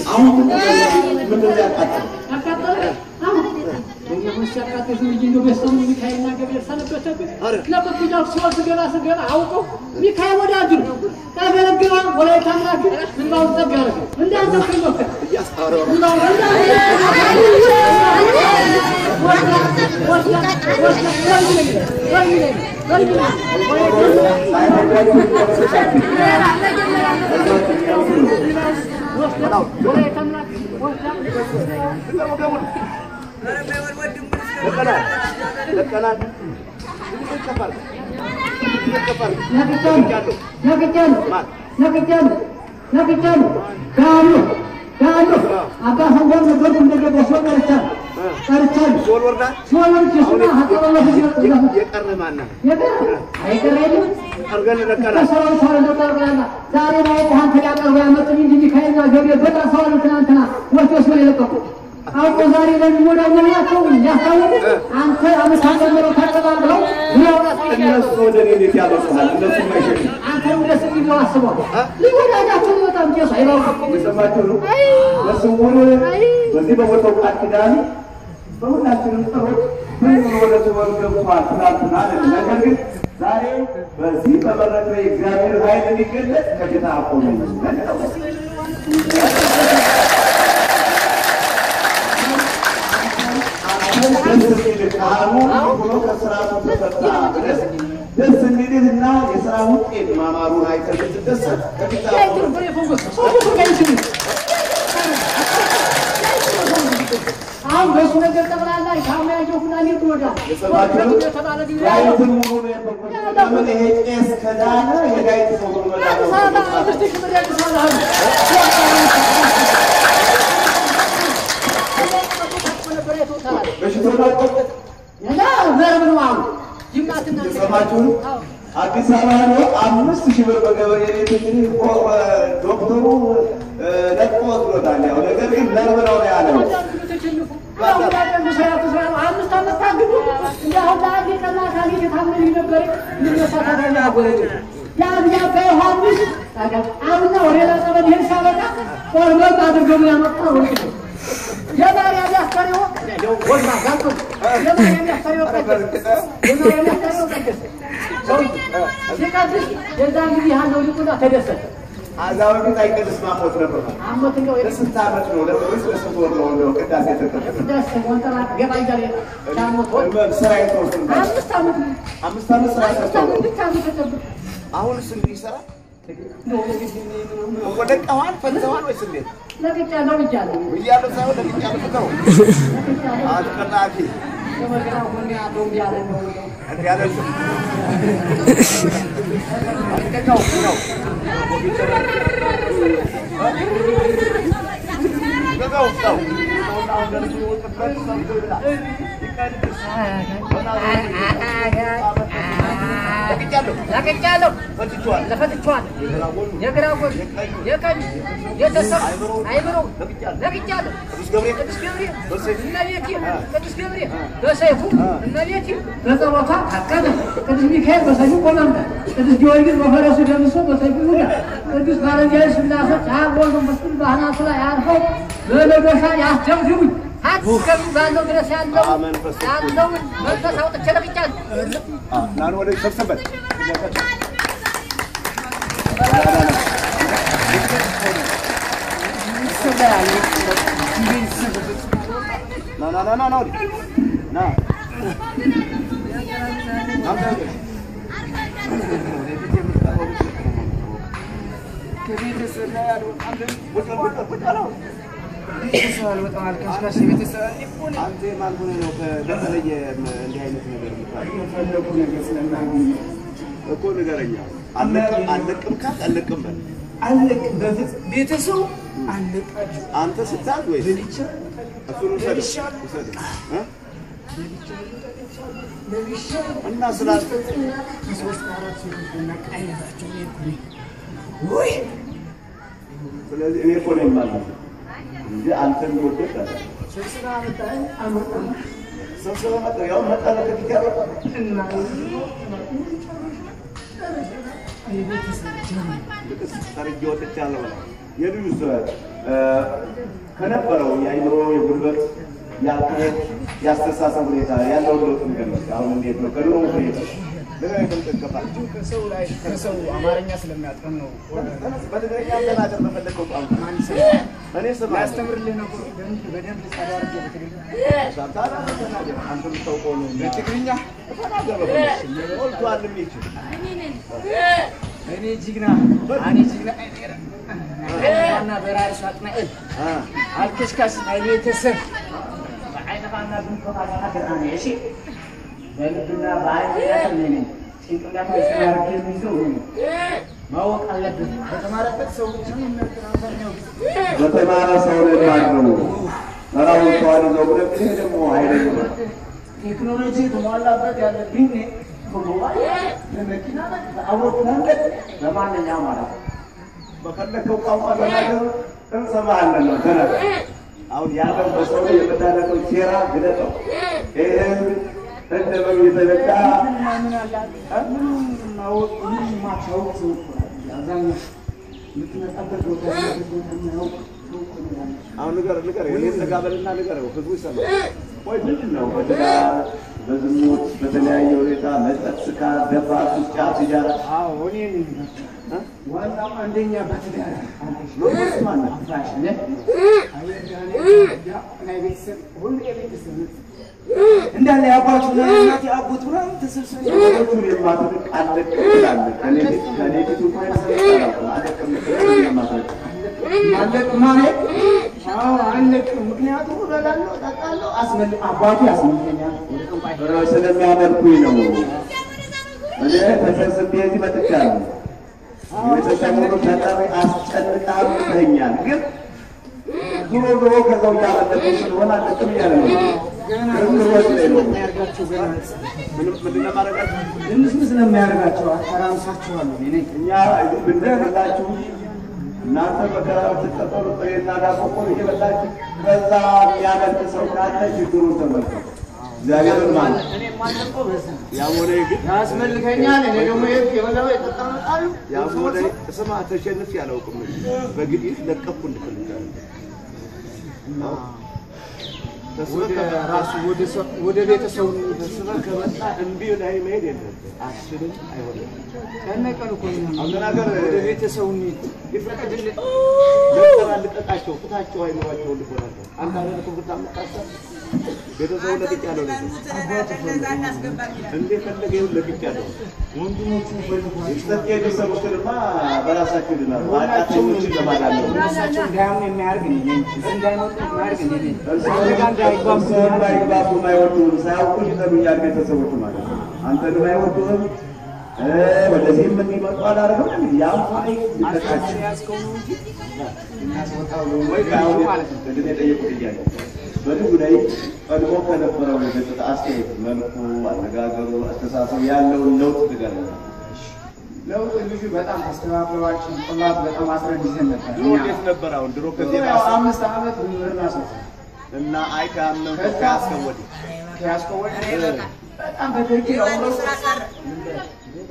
አሁን ምንድን ነው ያቃጠለው? ያቃጠለ አሁን ሲያቃጥል ዝም ብዬ እንደው በሰሙ ሚካኤልና ገብርኤል ሰነበተብኝ። ለበኩኛው ሲኦል ስገባ ስገባ አውቀው ሚካኤል ወዳጁ ነው ያገለግለዋል። ወላዲተ አምላክ እንባውን ጠብ ያደርጋል። እንዳንተ ክርመከ እንባውን ለቅቄአለሁ ለቅቄአለሁ ለቅቄአለሁ ጋሉ ያለው አባ ሰንጎን ነበርኩ እንደገባ ሲሆን ቀርቻለሁ ቀርቻለሁ። ሲኦል ወርዳል። ሲሆን ወርጄ እሱማ ከጸበል በፊት የቀረ ማነው? የቀረ አይቀር የለም ጠርገን ለቀናል። ከሰራዊት ሰው እንደው ጠርገናል። ዛሬ ማወቅ አንተ ሊያቀርቡ ያመጡኝ እንጂ ሚካኤልና ገብርኤል በጣም ሰው አሉ። ትናንትና ወስዶ ሲሆን የለቀቁ አውቆ ዛሬ ለሚሞላው መሆናቸው ያስታወቁ አንተ አመት ጀምረው ታቀባል ብለው ዙሪያውን እነሱ ወደ እኔ እንዴት ያመጡሃል? እነሱ የማይሸሹ አንተንም ደስ የሚለው አስበው ሊወዳጃቸው በጣም ቄሱ አይባውቁም። የሰማችሁ ነው። በስውር በዚህ በሞተው ቃል ኪዳን በሁላችንም ጸሎት ብዙ ወደ ሲኦል ገብቷል ትናንትና አለ። ነገር ግን ዛሬ በዚህ በመድረክ ላይ እግዚአብሔር ኃይል እንዲገለጽ ከጌታ አቆመኝ። ደስ የሚልህ ካህኑ ሆኖ ከስርዓቱ ተፈታ ብለህ ደስ የሚልህና የስራ ውጤት ማማሩን አይተህ ብትደሰት ከፊት አቆመኝ። አሁን በእሱ ነገር ጠቅላላ ካሙያቸው ሁላ ይወዳል። የሰማችሁ ዳዊትን ሙሉ ነው የፈወሰው። ለምን ይሄ ቄስ ከዳነ የዳዊት ሰው ሆኖ መዳን ነው። በሽታውን አቆመ። የሰማችሁ ነው። አዲስ አበባ ነው 5000 ብር በገበሬ ቤት እንግዲህ ዶክተሩ ለቆ ወስዶታል። ያው ነገር ግን ነርቭ ነው ያለው። የዛን ጊዜ ያለው ሊቁና ተደሰተ። አዛ በፊት አይቀድስ ማሞት ነበር። አሞት እንደው ለስንት ዓመት ነው ለወይስ ለስንት ወር ነው እንደው ቅዳሴ የተቀደሰ? ቅዳሴ ወንጠራ ገባ እያለ ዳሞት ወር ስራ የተወሰነ 5 ዓመት ነው። 5 ዓመት ስራ 5 ሰርቶ ዓመት ብቻ ነው ተጨብጦ። አሁንስ እንግዲህ ይሰራል። ለቀዋል ፈተዋል ወይስ እንዴት? ለቅቄያለሁ ብያለሁ። ብያለሁ ሳይሆን ለቅቄያለሁ ፍተው አትቀጣፊ በመከራ ጎኔ አቶ እምቢ አለ ነው። እንዲህ አለችው። ልቀቀው ነው ልቀቀው ነው ለቅቄያለሁ ለፈትቼዋለሁ። የግራ ጎን የቀኝ የተሰብ አይምሮ ለቅቄያለሁ። ቅዱስ ገብርኤል እመቤቴ ቅዱስ ገብርኤል በሰይፉ እመቤቴ በጸሎቷ ታቀበ። ቅዱስ ሚካኤል በሰይፉ ቆመ። ቅዱስ ጊዮርጊስ በፈረሱ ደምሶ በሰይፉ ይውጋ። ቅዱስ ባለንጋይ ሥላሴ አብ ወልድ መንፈስ ቅዱስ በአናቱ ላይ አርፈው በመዶሻ ያስደብድቡኝ። እስከ ባለው ድረስ ያለውን መንፈስ አውጥቼ ለቅቄያለሁ። ናን ወደ ሰብሰበት ና ና ና ና ና አንተ የማን ሆነህ ነው በተለየ እንዲህ አይነት ነገር የምታደርገው? እኮ ንገረኝ። አለቅም ካልክ አለቅም በል። አለቅም በፍጹም ቤተሰቡ አለቃችሁ አንተ ስታዝ ወይስ እሱን ውሰደው ውሰደው እ እና ስላል ስለዚህ እኔ እኮ ነኝ ማለት ነው እንጂ አንተ እንደወደድክ አይደለም። ስብሰባ መጣ ያው መጣ ለከፊት ያለው ጠርጌ ወጥቻለሁ። የልጁ ከነበረው የአእምሮ የጉልበት የአካሄድ የአስተሳሰብ ሁኔታ ያለው ለውጥ ንገረኝ። አሁን እንዴት ነው ከድሮ ሁኔታ? ከሰው ላይ ከሰው አማርኛ ስለሚያጥረን ነው። በትግርኛ ተናገር በፈለከው ቋንቋ። እኔ ስማ ላስተምርልህ ነው በደንብ ጸዳ አድርጌ በትግርኛ ተናገር። አንተ የምታውቀው ነው። በትግርኛ ተናገር በፈለክ ሞልቷል የሚችል እኔ ጅግና እኔ ጅግና እና በራሪ ሳጥናኤል አልከሽካሽ ናይ ቤተሰብ በዓይንኻና ብንኮኻ ዝሓድር ኣነ እሺ በልብና በዓይን ነኝ ጭንቅላት ላይ ስናርግ የሚይዘው እኔ ነኝ። ማወቅ አለብህ። በተማረበት ሰው ብቻ ነው የሚያገናኘው። በተማረ ሰው ላይ ማድረው ተራው ሰው ነው ብለህ ይሄ ደግሞ ኃይለኛ ቴክኖሎጂ የተሟላበት ያለብኝ በሞባይል በመኪና በአውሮፕላን በማንኛውም ማለት ነው። በፈለከው ቋንቋ ተናገር እንሰማሃለን ነው። ተናገር። አሁን ያለው በሰው ላይ የምታደርገው ሴራ ግለጠው። ይሄ ህዝብ እንደ በግ የተነካ ምን አለ ምንም ማወቅ ምንም ማታወቅ ሰው እኮ ነው። አብዛኛው የምትመጣበት ቦታ የማያውቅ ሰው እኮ ነው ያለው። አሁን ንገር ንገር፣ እኔን ጠጋ በልና ንገረው፣ ህዝቡ ይሰማል። ወይ ምንድን ነው በትዳር በዝሙት በተለያየ ሁኔታ መጠጥ፣ ስካር፣ ደፋር፣ ሱስ፣ ጫት፣ ሲጃራ አዎ እኔ ነኝ በቃ ዋናው አንደኛ በትዳር መንፈስ ማነው? አፍራሽ ነህ። ናይ ቤተሰብ ሁሉ የቤተሰብ እንዳለ የአባቱ እና የእናቴ አጎት ምናምን ተሰብስበን ነገሮቹን የማትንቅ አለቅም ትላለህ። ከእኔ ፊት እንኳን ሰምቼ አላውቅም። አለቅም የምትለው የማትንቅ አለቅም ማለት አዎ አለቅም። ምክንያቱም እበላለሁ፣ እጠጣለሁ፣ አባቱ ያስመልከኛል ወደ ጠንቋይ ስለሚያመልኩኝ ነው። እኔ ተሰብስቤ እዚህ መጥቻለሁ። የቤተሰቡን ተጠሪ አስጨንቀህ አምጥተኸኛል። ግን ዞሮ ዞሮ ከዛው እያመለኩ ስለሆነ አለቅም እያለ ነው። ገና ክርክሮች ላይ ነው። የሚያደርጋቸው ገና ምንድን ነው የማደርጋቸው? ድምፅምፅ ነው የሚያደርጋቸው። አተራምሳቸዋለሁ እኔ ነኝ። እኛ ብንደግላችሁ እናንተ መከራ ብትቀበሉ ጥሬና ዳቦ ቆሎ እየበላችሁ ከዛ የሚያመልክ ሰው ካለ ችግሩን ተመልከቱ። እግዚአብሔርን ማለት እኔ የማለቀው በዛ ነው። ያም ሆነ ግን ያስመልከኛል። እኔ ደግሞ የበላው የጠጣው እመጣለሁ። ያም ሆነ ስማ፣ ተሸንፌ አላውቅም። በግዲህ ለቀኩ እንድትልካለህ ወደ ራሱ ወደ ቤተሰቡ ተስበህ ከመጣ እምቢ ላይ መሄድ የለብህ። አስብም አይሆንም። ጨነቀን እኮ እኛ። አሁን ተናገር። ወደ ቤተሰቡ እንሂድ ይፈቀድልን። ለቀራ ልቀቃቸው፣ ፍታቸው፣ አይምሯቸውን ልቦናቸው። አንተ አይደል እኮ ፍታ የምታሰብ ቤተሰቡን ለቅቄያለሁ ነው እንደ ፈለገ ይሁን ለቅቄያለሁ። ወንድሞቹ ፈልጓቸው ይሰጥ የቤተሰቦችንማ በራሳቸው ይድናሉ። ኃጢአተኞችን ለማዳን ነው። እሳቸው እንዳያምኑ የሚያደርግ እኔ ነኝ። እዚህ እንዳይመጡ የሚያደርግ እኔ ነኝ። አንተ ጋር እንዳይግባቡ እርስዎ እንዳይግባቡ አይወዱህም። ሳያውቁ ይጠሉኛል ቤተሰቦቹ ማለት ነው። አንተንም አይወዱህም፣ ወደዚህም እንዲመጡ አላደርግም። ያም ሆነ ልቀቃቸው። ያዝከው ነው እንጂ እናስወጣው ነው ወይ አሁን ማለት ነው። ቅድም የጠየቁት ጥያቄ በልጁ ላይ ቀድሞ ከነበረው የገጽታ አስተያየት፣ መልኩ፣ አነጋገሩ፣ አስተሳሰቡ ያለውን ለውጥ ንገረን። ለውጥ ልጁ በጣም ተስተካክለዋል። ጭንቅላቱ በጣም አስረድተን ነበር። ድሮ እንዴት ነበር? አሁን ድሮ ከዚህ ያው ባሰ 5 ዓመት ምርና ሰው እና አይ ካመንኩ ከያዝከው ወዲህ ከያዝከው ወዲህ በጣም በትክክል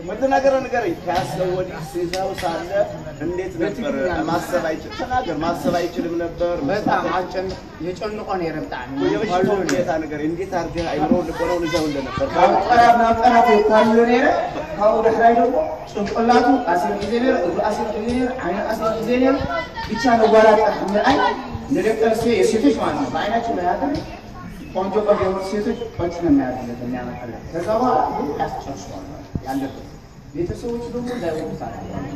መተናገር ንገረኝ። ከያዝከው ወዲህ ሲዛው ሳለ እንዴት ነበር? ማሰብ አይችል ተናገር። ማሰብ አይችልም ነበር። በጣም አጨን የጨንቆ ነው የረብጣን የበሽታው ሁኔታ ንገረኝ። እንዴት አድርገህ አይምሮውን ልቦናውን ይዘው እንደነበር ካብ ጠራፍ ናብ ጠራፍ የኳልዮ ነይረ። ካብኡ ድሕራይ ደግሞ ጭንቅላቱ ኣሲር ጊዜ ነይረ፣ እግሩ ኣሲር ጊዜ ነይረ፣ ዓይኑ ኣሲር ጊዜ ነይረ። ብቻ ነጓላ ጥራሕ ምርኣይ ንደቂ ኣንስትዮ የሴቶች ማለት ነው በዓይናቸው መያዘ ቆንጆ ቆንጆ የሆኑ ሴቶች ቆንጆ ነው የሚያደርግለት የሚያመጣለት። ከዛ በኋላ ሁሉ ያስጨርሰዋል ያለበት ቤተሰቦቹ ደግሞ እንዳይወዱት አድርገዋል።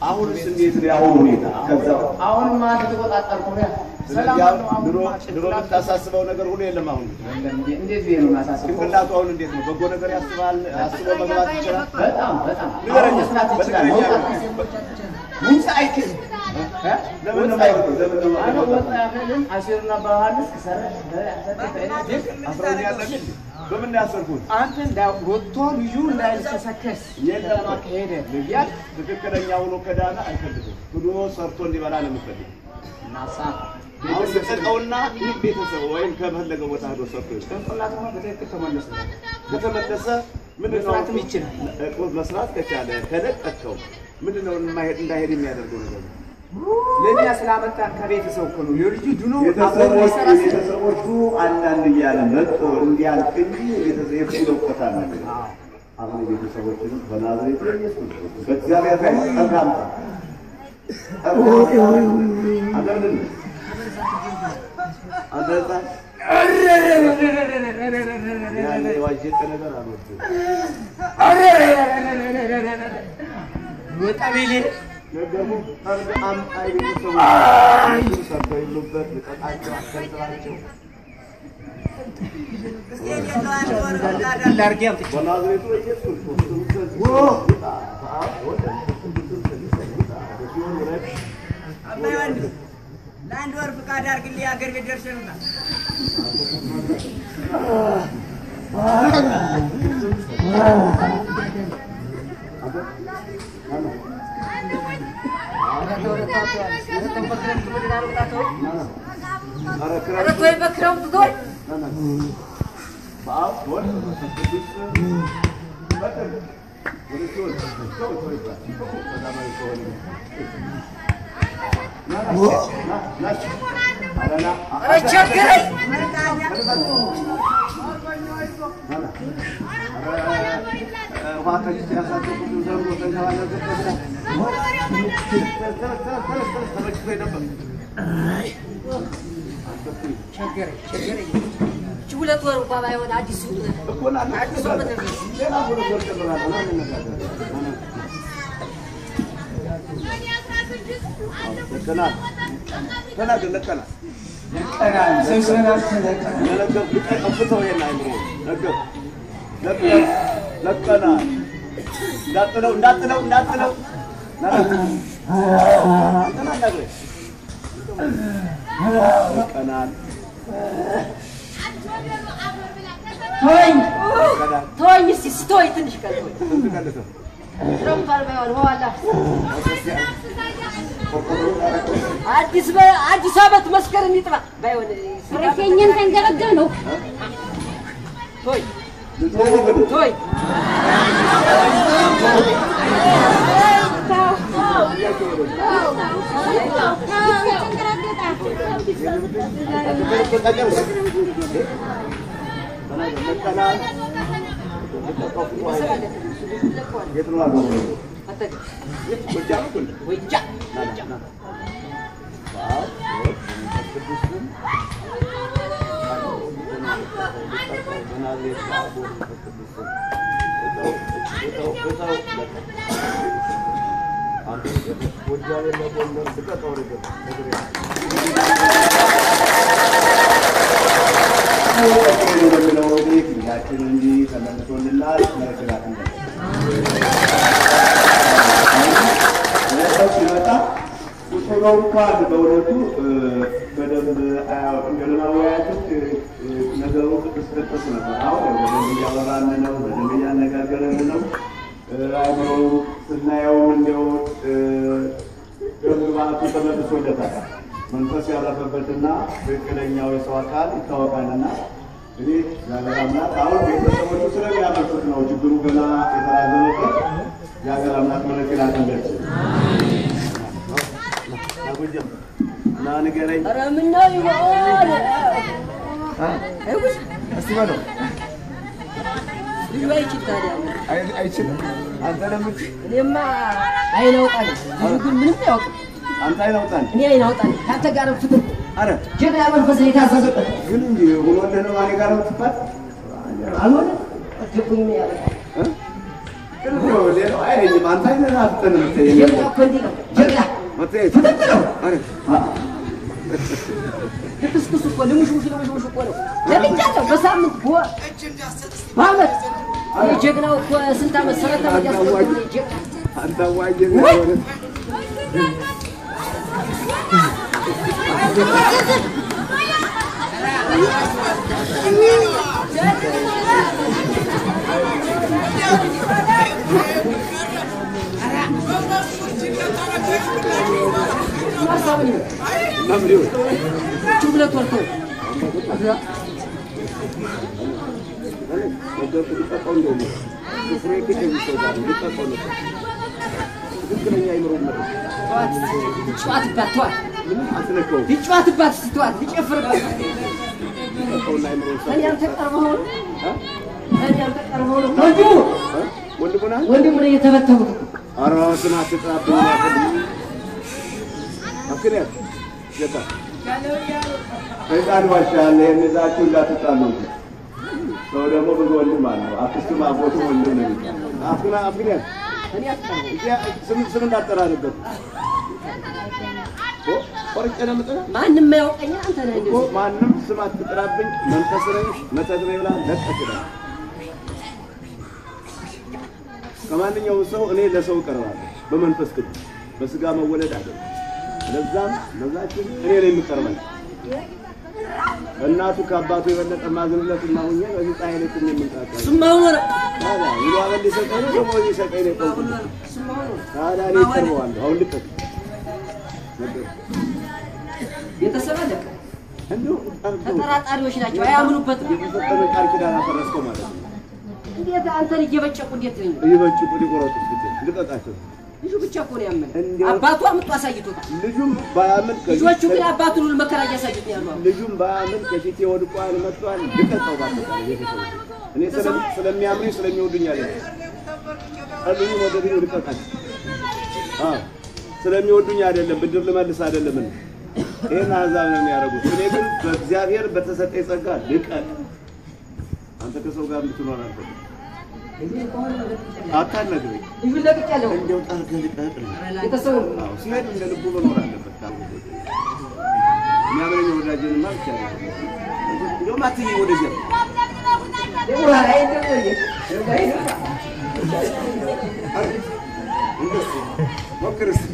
አሁንስ እንዴት ነው የአሁኑ ሁኔታ? ከዛ አሁንማ እንደተቆጣጠርኩ ነው። ሰላም ስለዚህ አለው። አሁን ድሮ አሁንማ ድሮ ጭንቅላቱ የምታሳስበው ነገር ሁሉ የለም። አሁን የለም። እንዴት ብዬ ነው የማሳስበው? ጭንቅላቱ አሁን እንዴት ነው? በጎ ነገር ያስባል? አስቦ መግባት ይችላል? በጣም በጣም ንገረኝ። አሁን መስራት ይችላል። በትክክለኛ መውጣት ውፅእ አይክእልን። ለምን ነው የማይወጣው? ለምን ነው ኣነ የማይወጣው? ወፅእ ኣይክእልን። ኣሲሩና በዮሃንስ ክሰርሕ አስረኛ ያለብኝ በምን ነው ያሰርኩት? አንተ ወጥቶ ልጁ እንዳይልከሰከስ የለም ከተማ ከሄደ ልጅ ትክክለኛ ውሎ ከዳነ አይፈልግም። ብሎ ሰርቶ እንዲበላ ነው የምፈልግ። ናሳ አሁን ልቀቀውና ይህ ቤተሰብ ወይም ከፈለገ ቦታ ሄዶ ሰርቶ ይስራ። ጭንቅላቱ በትክክል ተመለሰ። ከተመለሰ ምንድን ነው መስራትም ይችላል። መስራት ከቻለ ከለቀቀው ምንድን ነው የማይሄድ እንዳይሄድ የሚያደርገው ነገር ነው? ለእኛ ስላመጣን ከቤተሰብ እኮ ነው የልጁ ድኖ አብሮ ሊሰራ ሲል ቤተሰቦቹ አንዳንድ እያለ መጥቶ እንዲያልቅ እንጂ የሱ ለውቀት አለ። አሁን የቤተሰቦችን በናዝሬቱ ኢየሱስ ክርስቶስ በእግዚአብሔር ኃይል ጠጋ አምጣ። ጠጋ አምጣ። አንተ ምንድን ነህ? አንተ ሕፃን ያለ የዋዠቀ ነገር አልወድም። ወጣ ቤሌ ነገርኩህ። ጠርግ አምጣ። የቤተሰቦችን ሰርተው ይብሉበት፣ ልቀቃቸው፣ አትከልክላቸው። ላርጌ አምጥቼ በናዝሬቱ ኢየሱስ ክርስቶስ ውጣ፣ በአብ ወወልድ ወመንፈስ ቅዱስ ውጣ፣ በሲኦል ውረድ። አባ ዮሐንስ ለአንድ ወር ፍቃድ አድርግልኝ አገር ቤት ደርሼ ልምጣ። ኧረ ተወኝ በክረምቱ ተወኝ። በአብ በወልድ በመንፈስ ቅዱስ በጥር ወደ ሲኦል ሰው ሰው ይባል ሰላማዊ ከሆነ ና ና ና ና ኧረ ቸገረኝ። ውሃ ጠጭቼ ያሳደኩትን ዘርጎ ተንከባለለበት። ተመችቶኝ ነበር። ቸገረኝ ቸገረኝ። እቺ 2 ወር እንኳን ባይሆን አዲሱ እኮ ና አዲሱ ዓመት ነው። ሌላ 2 ወር ጨምራለሁ። ና እንነጋገር። ለቀናል። ተናገር። ለቀናል ለቀናል ሰብስበናል ለቀናል። ለነገር ልቀቅ ፍተው ይሄን አይምሮ ነገር ለቀናል። እንዳጥለው እንዳጥለው እንዳጥለው አንተን አናግረኝ። ለቀናል ተወኝ ለቀናል። ተወኝ እስኪ ስተወኝ ትንሽ ቀን ተወኝ። ስንት ቀን ልተው? ክረምቱ ባይሆን ውሃ ላፍስ። አዲስ ዓመት መስከረም ይጥባ ባይሆን ረፌኝን ተንገበገብ ነው። ተወኝ ተወኝ። ለቀናል። የት ነው ያለው? ጎጃም እኮ ነው። ወጃ በአብ በወልድ በመንፈስ ቅዱስ ስም በናዝሬት በአብ በወልድ በመንፈስ ቅዱስ ስም እተው እተው እተው አንተ ጎጃም የለ ጎንደር ልቀቀው ነገር ወደሚለው እንግዲህ ጊዜያችን እንዲህ ተመልሶልናል። መረጋጋት ሰው ሲመጣ ቁጥሩ እንኳን በእውነቱ በደንብ ለማወያየት ነገሩ ቅዱስ ቅዱስ ነበር። አሁን በደንብ እያወራን ነው፣ በደንብ እያነጋገረን ነው። አእምሮው ስናየውም እንዲያው ግብአቱ ተመልሶለታል። መንፈስ ያረፈበትና ትክክለኛው የሰው አካል ይታወቃልና እንግዲህ እግዚአብሔር አምላክ አሁን ቤተሰቦቹ ስለሚያመልኩት ነው ችግሩ ገና የተራዘመበት። እግዚአብሔር አምላክ ምሕረት ይላክለት። ና ንገረኝ። ኧረ ምነው ይሆን? አይጉስ እስቲ በለው ልጁ አይችል ታዲያ አይችልም። አንተ ለምን እኔማ አይን አውጣለሁ። ልጁ ግን ምንም አያውቅም። አንተ አይን አውጣን። እኔ አይን አውጣለሁ። ከአንተ ጋር ፍትህ አረ ጀግና መንፈስ ነው የታዘዘበት። ግን እንጂ ሆኖልህ ነው እኔ ጋር የምትባል አልሆነ ገቡኝ ያለ ግን እኮ ሌላው አይለኝም። አንተ አይንህን አፍጥጠህ ነው የምታየኝ። ጀግና እኮ እንዲህ ነው ጀግና መታየት ፍጥጥ ነው። አረ ልክስክስ እኮ ልሙሽሙሽ ልሙሽሙሽ እኮ ነው። ለምጃለሁ በሳምንት በወር በዓመት እኔ ጀግናው እኮ ስንት ዓመት 7 ዓመት ያስቆጠረ ጀግና አንተ አዋዬ ነው የሆነ እና ምን ይሁን? እቺ 2 ወር ተወኝ። ነገርኩህ፣ ልቀቀው እንደውም ስፍሬ ከዚህ ሰው ጋር ልቀቀው ነበር። ትክክለኛ አይምሮ መለስ። ተዋት ይጫወትባት ተዋት ምንም አትነካውም። ይጫወትባት እስኪ ተዋት ይጨፍርባት። ልቀቀውና አይምሮ እኔ አንተ ቀርበኸው ነው እኔ አንተ ቀርበኸው ነው ወንድሙ ወንድሙ ነህ? ወንድሙ ነው የተበተቡት እኮ። ኧረ ስም አትጥራብኝ። አፍቅሪያት ገባ ሰይጣን ዋሻል። ይሄን ይዛችሁ እንዳትጣሉ እንጂ ሰው ደግሞ ብዙ ወንድም አለው። አክስቱም አጎቱም ወንድም ነው የሚባለው። አፍቅና አፍቅሪያት እኔ አትቀርበውም። እዚያ ስም እንዳትጠራ ነበር እኮ ቆርጬ ነው የምጥለው ማንም የማያውቀኝ አንተ ነህ። እኮ እንደዚህ ማንም ስም አትጥራብኝ፣ መንፈስ ነኝ መተት ነኝ ብላ ለቀቅ ይላል። ከማንኛውም ሰው እኔ ለሰው እቀርባለሁ በመንፈስ ቅዱስ በስጋ መወለድ አይደለም። ለዛም ለዛችን እኔ ነኝ የምቀርባቸው። እናቱ ከአባቱ የበለጠ ማዝንለት እና ሁኜ በዚህ ፀሐይ ላይ ቁሜ የምንጣጣ እሱማ ሆኖ ነው። ታዲያ ውሎ አበል ሊሰጠኝ ነው፣ ደሞዝ ሊሰጠኝ ነው የቆምኩት። ታዲያ እኔ እቀርበዋለሁ። አሁን ልቀቅ ቤተሰብ አለቀ። እንደው ጠርተው ተጠራጣሪዎች ናቸው፣ አያምኑበትም። የተሰጠንን ቃል ኪዳን አፈረስከው ማለት ነው። እንዴት አንተን እየበጨቁ እንዴት ነው? እየበጭቁ ሊቆረጡት ጊዜ ልቀቃቸው። ልጁ ብቻ እኮ ነው ያመነ። እንዲያው አባቱ አምጥቶ አሳይቶታል። ልጁም ባያምን ልጆቹ ግን አባቱን ሁሉ መከራ እያሳዩት ነው ያሉ። አሁን ልጁም ባያምን ከፊቴ ወድቋል መጥቷል። ልቀቀው ባጠቃላይ ቤተሰቡ እኔ ስለሚያምኑኝ ስለሚወዱኝ አለ ጠሉኝ ወደዱኝ ልቀቃቸው። አዎ ስለሚወዱኝ አይደለም፣ ብድር ልመልስ አይደለም። እኔ ይሄን አሕዛብ ነው የሚያደርጉት። እኔ ግን በእግዚአብሔር በተሰጠኝ ጸጋ ልቀቅ። አንተ ከሰው ጋር እንድትኖር አልፈልግም። አታናግረኝ። ልጁን ለቅቄያለሁ። እንደው ጠርገህ ልቀቅ ነው። ቤተሰቡን አዎ ሲሄድ እንደ ልቡ መኖር አለበት። ካልሆነ የሚያምነኝ ወዳጄንማ ብቻ አይደለም። እንደውም አትይኝ ወደዚያ ሞክር እስኪ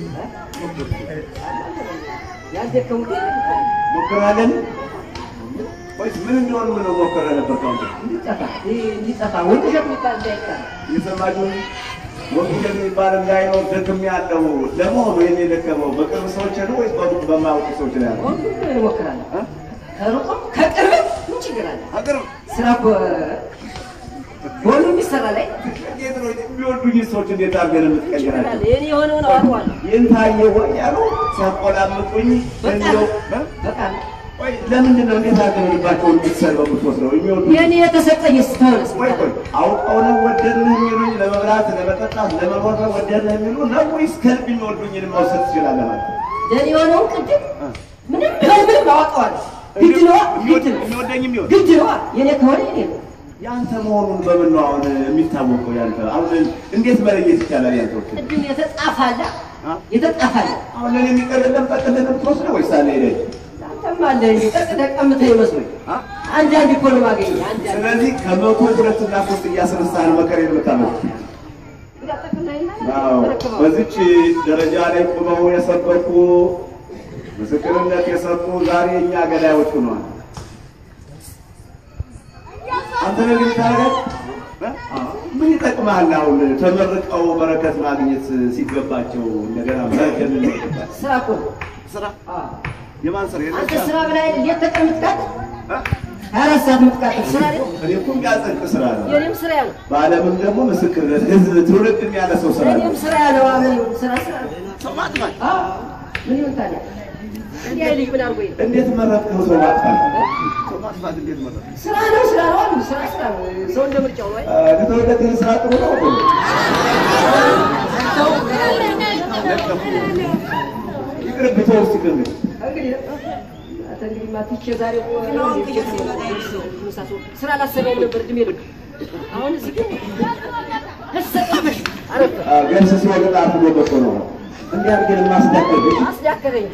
ሞክር ያልደከሙት ሞክራለን ወይስ ምን እንደሆነ ምን ሞክረ ነበር? ካሁን እንዲጠፋ እንዲጠፋ ወንድ እሸት የሚባል እንዳይቀር የሰማችሁ ወንጌል የሚባል እንዳይኖር ደክሜያለሁ። ለመሆኑ ይሄን የደከመው በቅርብ ሰዎች ነው ወይስ በሩቅ በማያውቁ ሰዎች ላይ ነው? ሁሉም እንሞክራለን። ከሩቅም ከቅርብም ምን ችግር አለ? ከቅርብ ስራ እኮ በሁሉም ይሰራል። አይ እንዴት ነው የሚወዱኝ ሰዎች እንዴት አድርገህ ነው ችግር አለ? የምትቀይራቸው? የኔ የሆነውን አወጣዋለሁ። ይህን ታየ ሆይ ያሉ ሲያቆላምጡኝ እንደው በቃ ቆይ ለምንድን ነው እንዴት አድርገህ ነው ልባቸውን የምትሰልበው የምትወስደው? የሚወዱኝ የኔ የተሰጠኝ ስትሆንስ ቆይ ቆይ አውቀው ነው ወደድንህ የሚሉኝ ለመብላት ለመጠጣት ለመኖር ነው ወደድንህ የሚሉ ነው ወይስ ከልብ የሚወዱኝን መውሰድ ትችላለህ ማለት ነው? ለኔ የሆነውን ቅድም ምንም ቢሆን ምንም አወጣዋለሁ። ግድ ነዋ፣ ግድ ነው፣ የሚወደኝም ቢሆን ግድ ነዋ። የኔ ከሆነ የኔ ነው። ያንተ መሆኑን በምን ነው አሁን የሚታወቀው? ያንተ አሁን እንዴት መለየት ይቻላል? ያንተ ቅድም የተጻፈ አለ የተጻፈ አለ። አሁን ለኔ የሚቀርልህን ጠቅልለህ ነው የምትወስደው ወይስ አለ ይለኝ? አንተም አለ እንጂ ጠቅልለህ ቀምተህ ይመስሉኝ። አንዳንድ እኮ ነው የማገኘው። አንዳንድ ስለዚህ ከ100 2 እና 3 እያስነሳህ ነው መከሬን የምታመጣው። አዎ በዚች ደረጃ ላይ ቆመው የሰበኩ ምስክርነት የሰጡ ዛሬ እኛ ገዳዮች ሆነዋል። አንተ ነው የምታደርገው? ምን ይጠቅምሃል? አሁን ተመርቀው በረከት ማግኘት ሲገባቸው እንደገና መረከብ ይገባል። ስራ እኮ ነው። ስራ የማን ስራ? አንተ ስራ ብለህ አይደል ሌት ተቀን የምትቃጥል? 24 ሰዓት የምትቃጥል ስራ አይደል? እኔ እኮ የሚያጸድቅ ስራ ነው። የእኔም ስራ ያ ነው። በዓለምም ደግሞ ምስክርነት ህዝብ ትውልድ የሚያነሰው ስራ ነው። የእኔም ስራ ያ ነው። ምን ይሁን ስራ ስራ ነው። ሰው ማጥፋት አዎ ምን ይሁን ታዲያ? እንዲህ አይነት ልጅ ምን አድርጎኝ ነው? እንዴት መረጥከው? ሰው ማጥፋት ሰው ማጥፋት እንዴት መረጥከው? ስራ ነው ስራ ነው አሉ። ስራ ስራ ነው። ሰው እንደ ምርጫው ነው። ከተወለደ ስራ ጥሩ ነው። ይቅርብ ተው እስኪ ከእንግዲህ እንግዲህ አንተ እንግዲህ ማትቼ ዛሬ ስራ አላሰበውም ነበር እድሜ ልክ። አሁን እዚህ ግን ተሰጣበሽ አረፈ ገብስ ሲወቅጥ አርፍዶበት ነው። እንዲህ አድርገን ማስዳከር አስዳከረኝ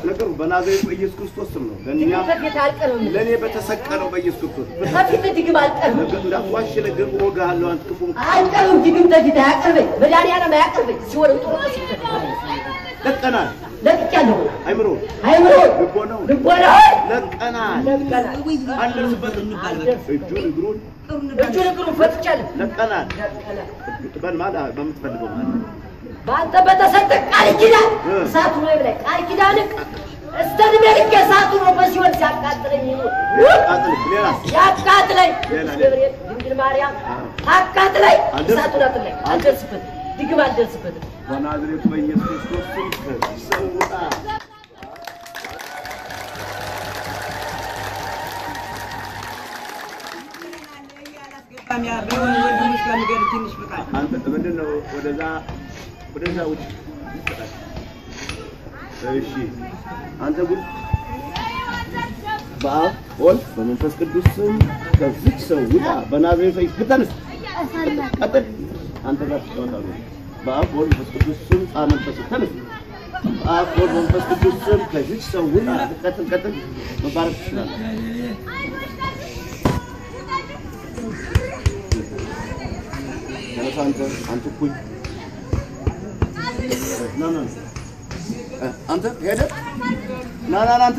ነገሩ በናዝሬቱ በኢየሱስ ክርስቶስ ስም ነው። ለእኛ ከፊት አልቀርብም። ለእኔ በተሰቀለው በኢየሱስ ክርስቶስ ከፊት ድግም አልቀርብም። እንዳትዋሽ ነገር እወጋሃለሁ። አንተ ክፉ አልቀርብም። ድግም ከፊት አያቀርበኝ። መድኃኒዓለም አያቀርበኝ። ሲወርም ጥሩ ለቀናል። ለቅቄያለሁ። አይምሮ አይምሮ ልቦናው ልቦናው ለቀናል። ለቀናል። አንደርስበትም። እጁን እግሩን እጁን እግሩን ፈትቻለሁ። ለቀናል። ለቀናል። በል ማለት በምትፈልገው ማለት በአንተ በተሰጠ ቃል ኪዳን እሳቱ ነው ይብላኝ። ቃል ኪዳን እስከ እድሜ ልክ እሳቱ ነው በሲኦል ሲያቃጥለኝ ይኑር። ያቃጥለኝ። ቅዱስ ገብርኤል ድንግል ማርያም ታቃጥለኝ። እሳቱን አጥለኝ። አልደርስበትም። ድግም አልደርስበትም። በናዝሬቱ በኢየሱስ ክርስቶስ ስም ከዚህ ሰው ውጣ። አንተ ምንድን ነው ወደዛ ወደዛ ውጭ። እሺ አንተ ጉድ በአብ ወልድ በመንፈስ ቅዱስ ስም ከዚች ሰው ውጣ። በናዝሬቱ ተነስ፣ ቀጥል። አንተ ጋር ትጫወታለህ። በአብ ወልድ መንፈስ ቅዱስ ስም መንፈስ ተነስ። በአብ ወልድ መንፈስ ቅዱስ ስም ከዚች ሰው ውጣ። ቀጥል፣ ቀጥል። መባረክ ትችላለህ። ተነሳ አንተ አንተ እኩይ ና ና አንተ ሄደ ና ና አንተ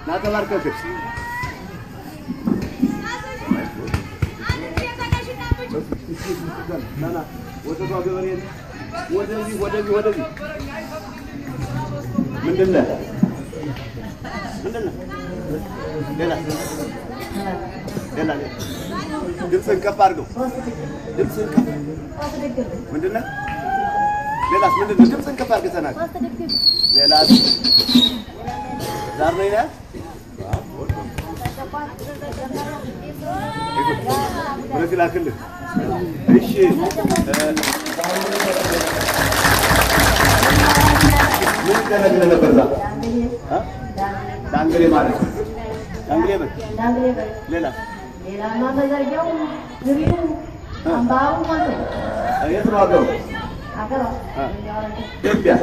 ና ተባርከክ ና ና ወተቷ ገበሬ ወደዚህ ወደዚህ ወደዚህ ምንድን ነህ ምንድን ነህ ሌላ ሌላ ድምፅህን ከፍ አድርገው ድምፅህን ከፍ ምንድን ነህ ሌላስ ምንድን ነው ድምፅህን ከፍ አድርገህ ተናገር ሌላስ ዛር ነው ይላል ወደዚህ ላክልህ እሺ ምን ይደረግልህ ነበር እዛ ዳንግሌ ማለት ዳንግሌ በል ሌላ ሌላማ መዘርጊያው ግቢው አምባሩ ማለት ነው። የት ነው አገሩ? ኢትዮጵያ።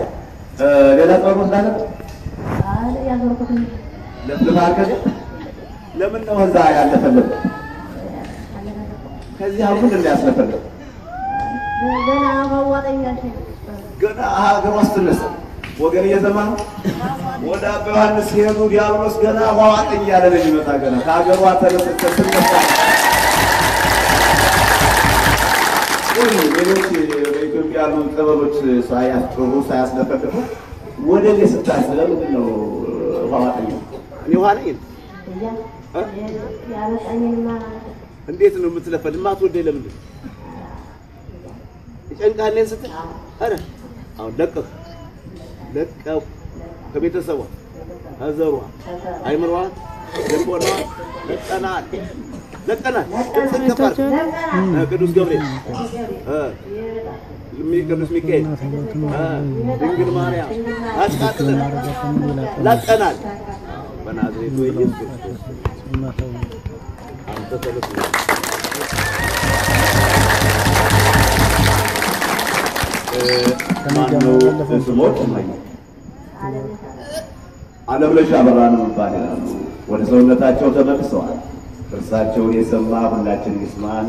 ሌላ ጦር ወስዳለህ? ለፍልፈሃል ከዚያ? ለምን ነው እዛ ያለፈለፈ? ከዚህ አሁን ምንድን ነው ያስለፈለፈ? ገና ሀገሯ ስትነሳ ወገን እየሰማ ነው። ወደ አባ ዮሐንስ ሲሄዱ ዲያብሎስ ገና ዋዋጠኝ እያለ ነው የሚመጣ። ገና ከሀገሯ ተነስተ ስትነሳ ሌሎች በኢትዮጵያ ያሉ ጥበቦች ሳያስጮሁ ሳያስለፈልፉ ወደ እኔ ስታስብ ለምንድን ነው ውሃ ዋጠኝ? እኔ ውሃ ነኝ? እንዴት ነው የምትለፈልፍ? የማትወደኝ ለምንድን ነው? ይጨንቅሃል እኔን ስትል? ኧረ አሁን ለቀቅ ለቀቅ ከቤተሰቧ ከዘሯ አይምሯ ልቦናዋ ለቀናል ለቀናል። ድምፅህን ከፍ አድርግ። ቅዱስ ገብርኤል፣ ቅዱስ ሚካኤል፣ ድንግል ማርያም አቃጥለን ለቀናል። በናዝሬቱ ኢየሱስ ክርስቶስ አንተ ተነስ። ማነው ስሞት? አለምነሽ አበራ ነው የሚባል ይላሉ። ወደ ሰውነታቸው ተመልሰዋል። እርሳቸውን የሰማ ሁላችን ይስማን።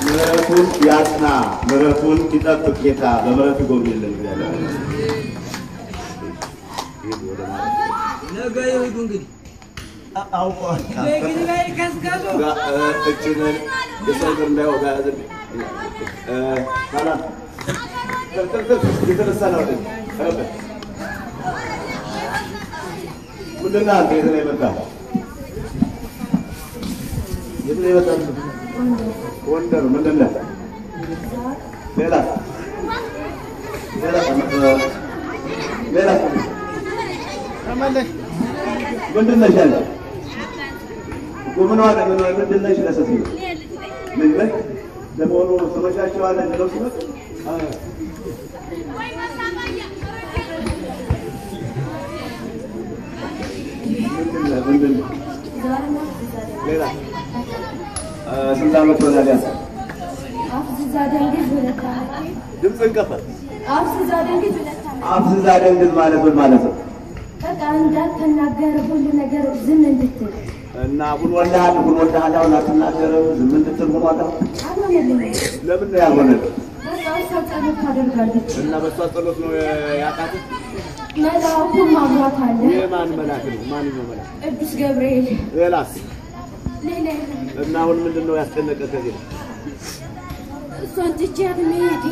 ምሕረቱን ያጽና፣ ምሕረቱን ይጠብቅ ጌታ በምሕረቱ ይጎብኝልን። እግዚአብሔር ነገ ይሁዱ እንግዲህ አውቀዋል። እችንን የሰው እግር እንዳይወጋ ያዝልኝ። የተነሳ ነው። ምንድን ነህ አንተ? የት ነው የመጣህ? የት ነው የመጣህ? ጎንደር። ምንድን ነህ? ሌላ ሌላ ሌላ ምንድን ነሽ አንቺ? ምኗ ምንድን ነሽ? ለሴትዮ ልጅ ነሽ? ለመሆኑ ስመሻቸዋለህ እንደው ሲመጡ ምንድን ነው? ሌላ ስንት ዓመት ሆናል? ያንተ ድምፅህን ከፍ አፍዝዛ ደንግዝ ማለት ምን ማለት ነው? በቃ እንዳትናገር ሁሉ ነገር ዝም እንድትል እና ሁኖልሃል ሁኖልሃል። አሁን አትናገርም ዝም እንድትል ሆኗል። አልሆነልኝም። ለምን ነው ያልሆነልህ? በቃ እሷ ጸሎት ታደርጋለች። እና በእሷ ጸሎት ነው ያቃተህ? መልአኩም አብሯት አለ። የማን መልአክ ነው? ማንኛው መልአክ? ቅዱስ ገብርኤል። ሌላስ? ሌላ የለም። እና አሁን ምንድን ነው ያስጨነቀህ ከዚህ? እሷን ትቼያት መሄዴ።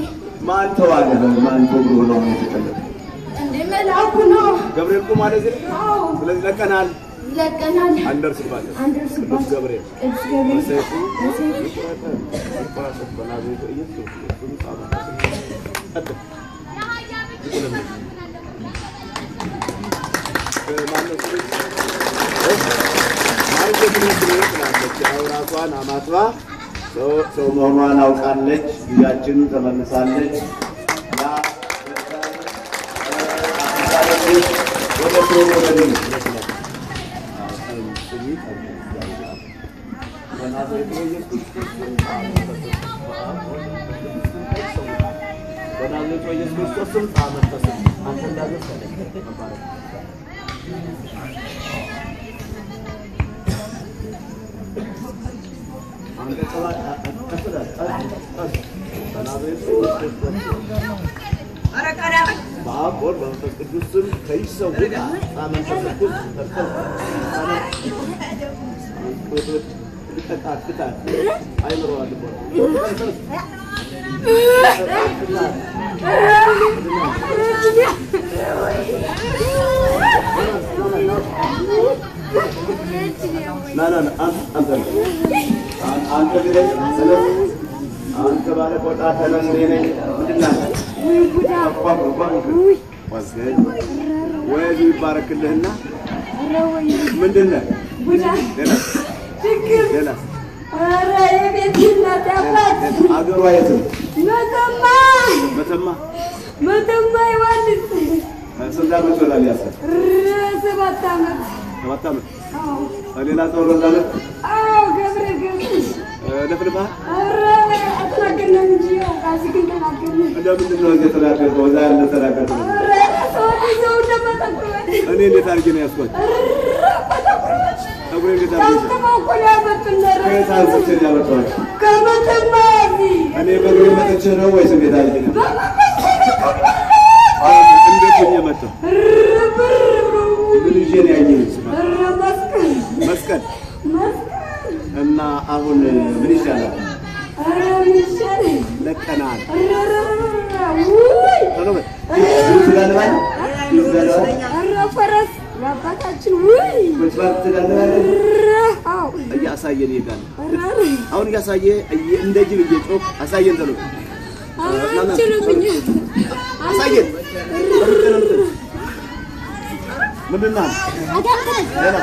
ማን ተዋለህ? ማን ተውሎ ነው የተጨነቀህ? እንደ መልአኩ ነው። ገብርኤል ቁሟል እዚህ? አዎ። ስለዚህ ለቀናል ለቀናል። አንደርስባለን። አንደርስባለን። ቅዱስ ገብርኤል ቅዱስ ገብርኤል በሰይፉ በሰይፉ ይቁረጠን ይቁረጠን በናዝሬቱ ኢየሱስ ክርስቶስ። ቀጥል። ራሷን አማትባ ሰው መሆኗን አውቃለች። ጊዜያችን ተመልሳለች። ወደ ሰው ወደ በናዝሬቱ ኢየሱስ ክርስቶስ ስም አመንፈስም አንተ እንዳዘዝክ መባረክ። በአብ በወልድ በመንፈስ ቅዱስ ስም ከይህ ሰው ውጣ። መንፈስ ቅዱስ ልቀቃት፣ ፍታት። አይምሮዋ ልቦና ና ና ና፣ አንተ አንተ ግደኝ፣ ተነስ። አንተ ባለ ቆጣ ተነስ። እኔ ነኝ። ምንድን ነህ አንተ? ወይ እዚሁ ይባረክልህና ምንድን ነህ? ሌላ ሌላ አገሯ የት ነው? መተማ። መተማ። መተማ ዮሐንስ። ስንት ዓመት ይሆናል? ያሰ 7 ዓመት። 7 ዓመት። ሌላ ሰው ረዳለት? አዎ፣ ገብረ ገብረ። ለፍልፈሃል? ኧረ አልተናገርንም እንጂ ያው ቃል ግን ተናገርን። ለምንድን ነው እዚህ የተናገርከው? እዛ ያልተናገርከው? ኧረ ሰው ይዘው እንደመጠቁመን። እኔ እንዴት አድርጌ ነው ያዝኳቸው? ፀጉሬ እንዴት አድርጌ ከመተማ እኮ ነው ያመጡን። ኧረ ከየት አንስቼ ነው ያመጣኋቸው? ከመተማ እዚህ። እኔ በእግሬ መጥቼ ነው ወይስ እንዴት አድርጌ ነው? እንዴት ሆኜ መጣሁ? ምን ይዤ ነው ያየኸኝ? ኧረ መስቀል። መስቀል። መስቀል። እና አሁን ምን ይሻላል? ኧረ ምን ይሻላል? ለቀናል። ኧረ ውይ። ቶሎ በል። ትጋልባለህ? ትጋልባለህ? ኧረ ፈረስ የአባታችን ውይ። ኮንትራት ትጋልባለህ? ኧረ አዎ። እያሳየን ይሄዳል። ኧረ አሁን እያሳየ እንደ ጅብ እየጮህ አሳየን። ቶሎ ኧረ አንችልም እኛ። አሳየን። ምንድን ነው? ሌላ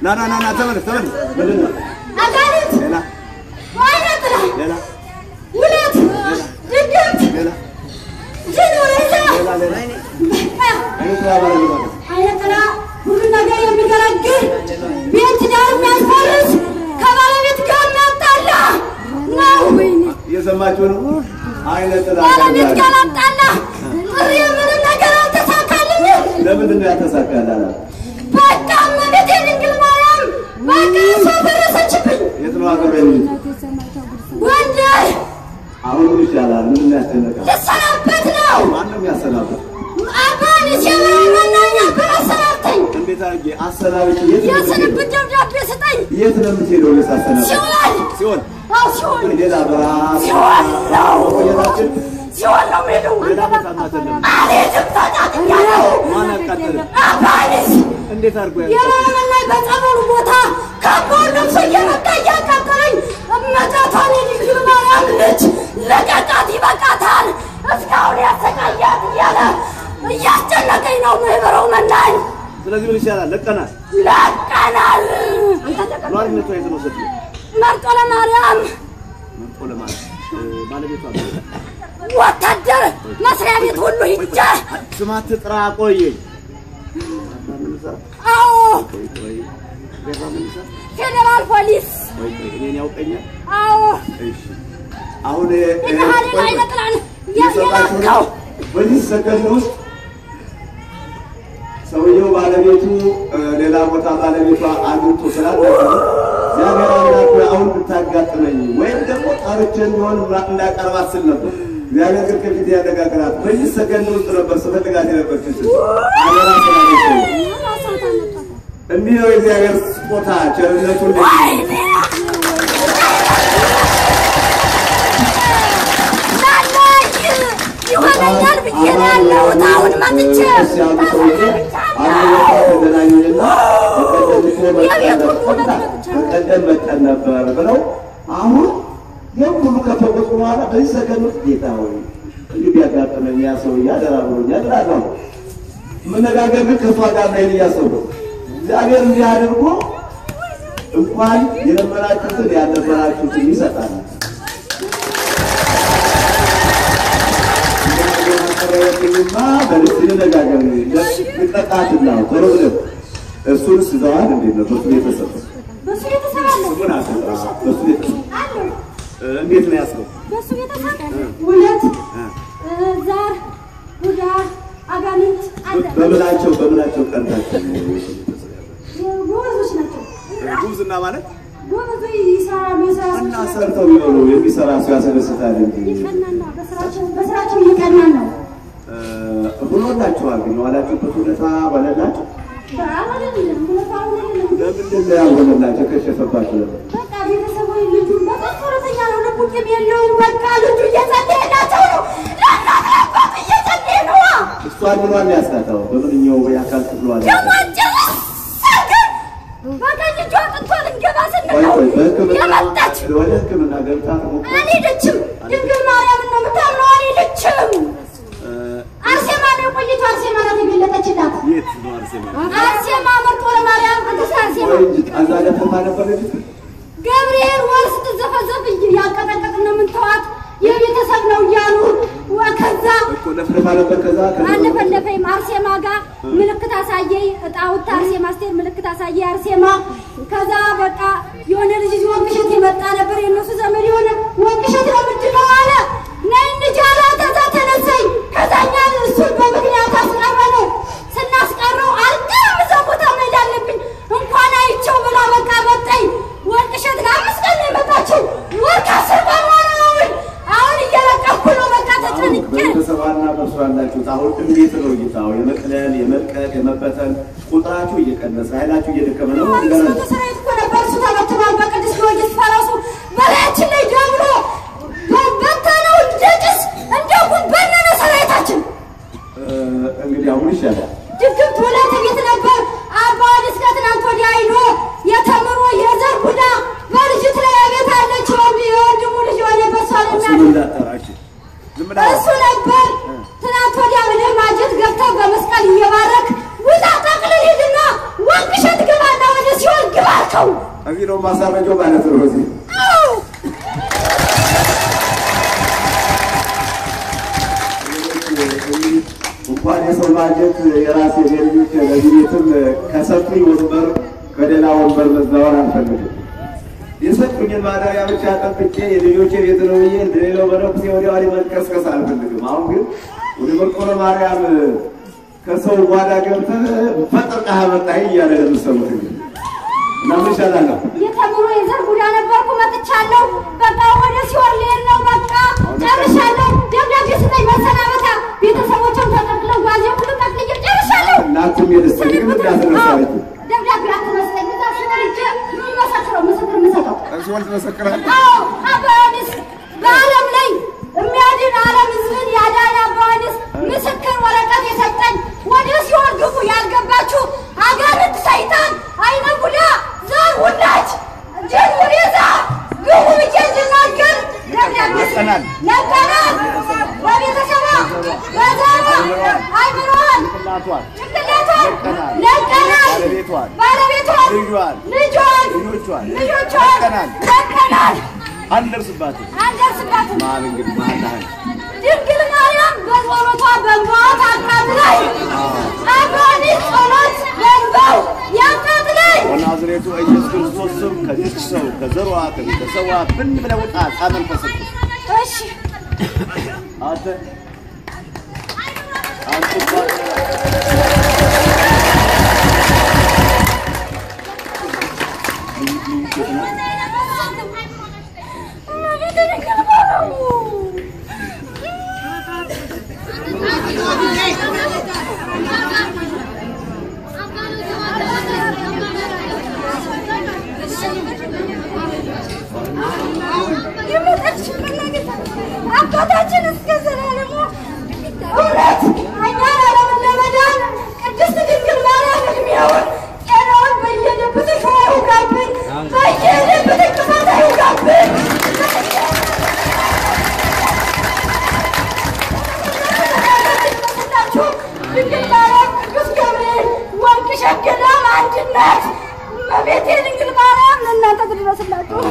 ና ና ና ና፣ ተመለስ ተመለስ። ምንድን ነው? አጋንንት። ሌላ አይነ ጥላ። ሌላ ውለት ድግምት። ሌላ ጅን ወረዛ። ሌላ ሌላ አይነ ጥላ ማለት ነው ማለት አይነ ጥላ ሁሉ ነገር የሚገለግል፣ ቤት ትዳር የሚያስፈርስ፣ ከባለቤት ጋር የሚያጣላ ነው። እየሰማችሁ ነው። አይነ ጥላ ባለቤት ጋር አጣላ። ጥሪ ምንም ነገር አልተሳካልኝም። ለምንድን ነው ያልተሳካልህ? በቃ እመቤቴ ድንግል ማርያም በቃ እሷ ፈረሰችብኝ። የት ነው ሀገሩ? የልጅ ጎንደር። አሁን ምን ይሻላል? ምንድን ነው ያስጨነቀህ? ልሰናበት ነው። ማን ነው የሚያሰናበት? አባን ሲምራ መናኛ አሰናብተኝ። እንዴት አድርጌ አሰናብቼ የት ነው የምትሄደው? የስንብት ደብዳቤ ስጠኝ። የት ነው የምትሄደው? ወይስ አሰናብቼ? ሲኦል። ሲኦል። አዎ ሲኦል። ሌላ በረሃ ሲኦል ነው። መቆየታችን ሲኦል ነው የምሄደው። ሌላ ቦታ አትልም። አልሄድም። ተቃጥያለሁ። ማን አቃጠለ? አባንስ። እንዴት አድርጎ ያቃጠለ? የመመን ላይ በጸበሉ ቦታ ካባውን ለብሶ እየመጣ እያቃጠለኝ እመጣቷን የድንግል ማርያም ልጅ ልቀቃት፣ ይበቃታል፣ እስካሁን ያሰቃያት እያለ እያስጨነቀኝ ነው ምህበረው መናኝ። ስለዚህ ምን ይሻላል? ለቀናል። ለቀናል። ነዋሪነቷ የት ነው? ስትይ መርጦ ለማርያም። መርጦ ለማርያም። ባለቤቷ ወታደር መስሪያ ቤት ሁሉ ሂጄ ስማ ትጥራ ቆየኝ። አዎ። ቆይ ቆይ፣ ፌዴራል ፖሊስ። ቆይ ቆይ፣ እኔን ያውቀኛል? አዎ። እሺ አሁን ይልሃል አይነ ጥላን የላከው። በዚህ ሰከንድ ውስጥ ሰውየው ባለቤቱ ሌላ ቦታ ባለቤቷ አግኝቶ ስላልነበረ እግዚአብሔር አምላክ ሆይ አሁን ብታጋጥመኝ ወይም ደግሞ ጠርቼ እንደሆን እንዳቀርባት ስል ነበር። እግዚአብሔር ግን ከፊት ያነጋገራት በዚህ ሰከንድ ውስጥ ነበር ስፈልጋት የነበረች ስል አገራ ስላለች እንዲህ ነው የእግዚአብሔር ስጦታ ቸርነቱ። ይሆነኛል ብዬ ነው ያለሁት። አሁን መጥቼ ያሉ ሰውዬ አንድ ቦታ ተገናኙና በቀደም እኮ በቀደም መጠን ነበር ብለው አሁን ይህም ሁሉ ከፈወስኩ በኋላ በዚህ ሰከንድ ውስጥ ጌታ ሆይ እንዲህ ቢያጋጥመኝ ያ ሰውዬ አደራ ብሎኛል እላለሁ። መነጋገር ግን ከእሷ ጋር ነው እያሰብኩ እግዚአብሔር እንዲህ አድርጎ እንኳን የለመናችሁትን ያልለመናችሁትን ይሰጣል። ማ በልስ እንነጋገር ልጠጣትና ቶሎ ብለን እሱንስ ይዘዋል። እንዴት ነው በሱ ቤተሰብ? በሱ ቤተሰብ አለ። ስሙን አትጥራ። በሱ ቤተሰብ እንዴት ነው ያዝከው? በሱ ቤተሰብ ውለት፣ ዛር፣ ቡዳ፣ አጋንንት አለ። በምናቸው በምናቸው ቀንታቸው ነው የሱ ቤተሰብ ያለው? ጎበዞች ናቸው። ጉብዝና ማለት ጎበዝ ይሰራሉ። የስራ እና ሰዎች ናቸው። ሰርተው ቢበሉ የሚሰራ ሰው ያስደስታል እንጂ እየቀናን ነው። በስራቸው እየቀናን ነው። ብሎላችኋል። ግን የዋላችሁበት ውለታ ዋለላችሁ? አልሆነልንም። ሁለቱ አልሆነልንም። ለምንድን ነው ያልሆነላችሁ? የከሸፈባችሁ ለምን? በቃ ቤተሰቡ ልጁ በጣም ጦረተኛ ነው። ልቡ ቂም የለውም። በቃ ልጁ እየጸለየላቸው ነው። ለእናት ለአባቱ እየጸለየ ነው። እሷን ምኗን ያስታታው? በምንኛው የአካል ክፍሏ ነው? ደግሞ ጭርስ አድርገን በቀኝ እጇ አጥንቷ ልንገባ ስንል ቆይ ነው ቆይ፣ በሕክምና የመጣች። ወደ ሕክምና ገብታ ተሞክሮ አልሄደችም። ድንግል ማርያምን ነው የምታምነው። አልሄደችም። አርሴማ ነው የቆየችው። አርሴማ ናት የገለጠችላት። የት ነው አርሴማ? አርሴማ መርጦ ለማርያም ቅድስት አርሴማ ቆይ እንጂ እዛ ደፈፋ ነበር ልጅቱ። ገብርኤል ወር ስትዘፈዘፍ ያንቀጠቀጥን ነው የምንተዋት የቤተሰብ ነው እያሉ ከዛ እኮ ለፍለፋ ነበር። ከዛ አለፈለፈይም አርሴማ ጋር ምልክት አሳየኝ። እጣውት አርሴማ ስትሄድ ምልክት አሳየኝ አርሴማ። ከዛ በቃ የሆነ ልጅ ይዞ ወንቅሸት የመጣ ነበር የእነሱ ዘመድ የሆነ ወንቅሸት ነው ምንድን ነው አለ። ነይ እንሂድ አለ። ከዛ ተነሳኝ። ከዛ እኛ እሱን በምክንያት አስቀረነው። ስናስቀረው አልቀርም እዛ ቦታ መሄድ አለብኝ እንኳን አይቼው ብላ በቃ መጣኝ። ወንቅሸት ለ5 ቀን ነው የመጣችው። ወር ከ10 ቀን ሆነው አሁን እየለቀኩ ነው። በቃ ተጨንቄ በቤተሰቧና በእርሷ ያላችሁት አሁን እንዴት ነው እይታው? የመቅለል የመልቀቅ የመበተን ቁጥራችሁ እየቀነሰ ኃይላችሁ እየደከመ ነው። 500 ሰራዊት እኮ ነበር። እሱ ተበትኗል። በቅዱስ ጊዮርጊስ ፈረሱ በላያችን ላይ ደምሮ በተነው እንደ ጭስ እንደ ጉም በነነ ሰራዊታችን። እንግዲህ አሁን ይሻላል። ድግምት ሁለት ቤት ነበር። አባ እስከ ትናንት ወዲያ አይሎ የተምሮ የዘር ቡዳ በልጅት ላይ ቤት አለች። የወንድሙ ልጅ የሆነ በሷልና እሱን እንዳትጠራ እሺ። ዝም ብለህ እሱ ነበር ትናንት ወዲያ ወደ ማጀት ገብተህ በመስቀል እየባረክ ውጣ ጠቅልል ሂድና ወንቅሸት ግባና ወደ ሲኦል ግባ አልከው። እዚህ ነው ማሳረጃው ማለት ነው። እዚህ አዎ እንኳን የሰው ማጀት የራሴ የልጆች ለዚህ ቤትም ከሰጡኝ ወንበር ከሌላ ወንበር መዛወር አልፈልግም። የሰጡኝን ማደሪያ ብቻ ጠብቄ የልጆቼ ቤት ነው ብዬ እንደሌላው መነኩሴ ወዲያ ወዲህ መንቀስቀስ አልፈልግም። አሁን ግን ወደ መርቆሬ ማርያም ከሰው ጓዳ ገብተህ ፈጥርቀህ መጣህ እያለ ነው የምትሰሙት እንግዲህ እና ምን ይሻላል? የተምሮ የዘር ቡዳ ነበርኩ መጥቻለሁ። በቃ ወደ ሲኦል ልሄድ ነው። በቃ ጨርሻለሁ። ደብዳቤ ስጠኝ መሰናበታ። ቤተሰቦችን ተጠቅለው ጓዜ ሁሉ ጠቅልዬ ጨርሻለሁ። እናትም የደስ ግን እንዳትረሳ አለችው። ደብዳቤ አትመስለኝ። እዛ ሲኦል ሂጅ የምመሰክረው ምስክር የምሰጠው ሲኦል ትመሰክራለህ? አዎ አባ ዮሐንስ በዓለም ላይ የሚያድን ዓለም ሕዝብን ያዳነ አባ ዮሐንስ ምስክር ወረቀት የሰጠኝ ወደ ሲኦል ግቡ ያልገባችሁ አጋንንት፣ ሰይጣን፣ አይነ ቡዳ፣ ዘር ውላጅ፣ ጅን ውሬዛ ግቡ ብዬ እንድናገር ደብዳቤ ለቀናል። ለቀናል። በቤተሰቧ በዘሯ አይምሮዋን ጭንቅላቷን ጭንቅላቷን ለቀናል። ለቀናል። ባለቤቷን ባለቤቷን ልጇን ልጇን ልጆቿን ልጆቿን ለቀናል። ለቀናል። አንደርስባትም። አንደርስባትም። መሀል እንግዲህ መሀል ናህል ድንግል ማርያም በጸሎቷ በእንባዋ ታቃጥለኝ። አባዲስ ጸሎት በእንባው ያቃጥለኝ። በናዝሬቱ ኢየሱስ ክርስቶስ ስም ከዚች ሰው ከዘሯ ከቤተሰቧ ብን ብለህ ውጣ። መንፈስ ቅዱስ እሺ አንተ እመቤቴ ድንግል ማርያም አባታችን እስከ ዘላለሙ እውነት እኛን ዓለምን ለመዳን ቅድስት ድንግል ማርያም እድሜውን ጤናውን በየሄደበት እሾህ አይውጋብን፣ በየሄደበት እንቅፋት አይውጋብን። ድንግል ማርያም፣ ቅዱስ ገብርኤል፣ ወርቅ ሸገዳም አንድነት እመቤቴ ድንግል ማርያም ለእናንተ ትድረስላችሁ።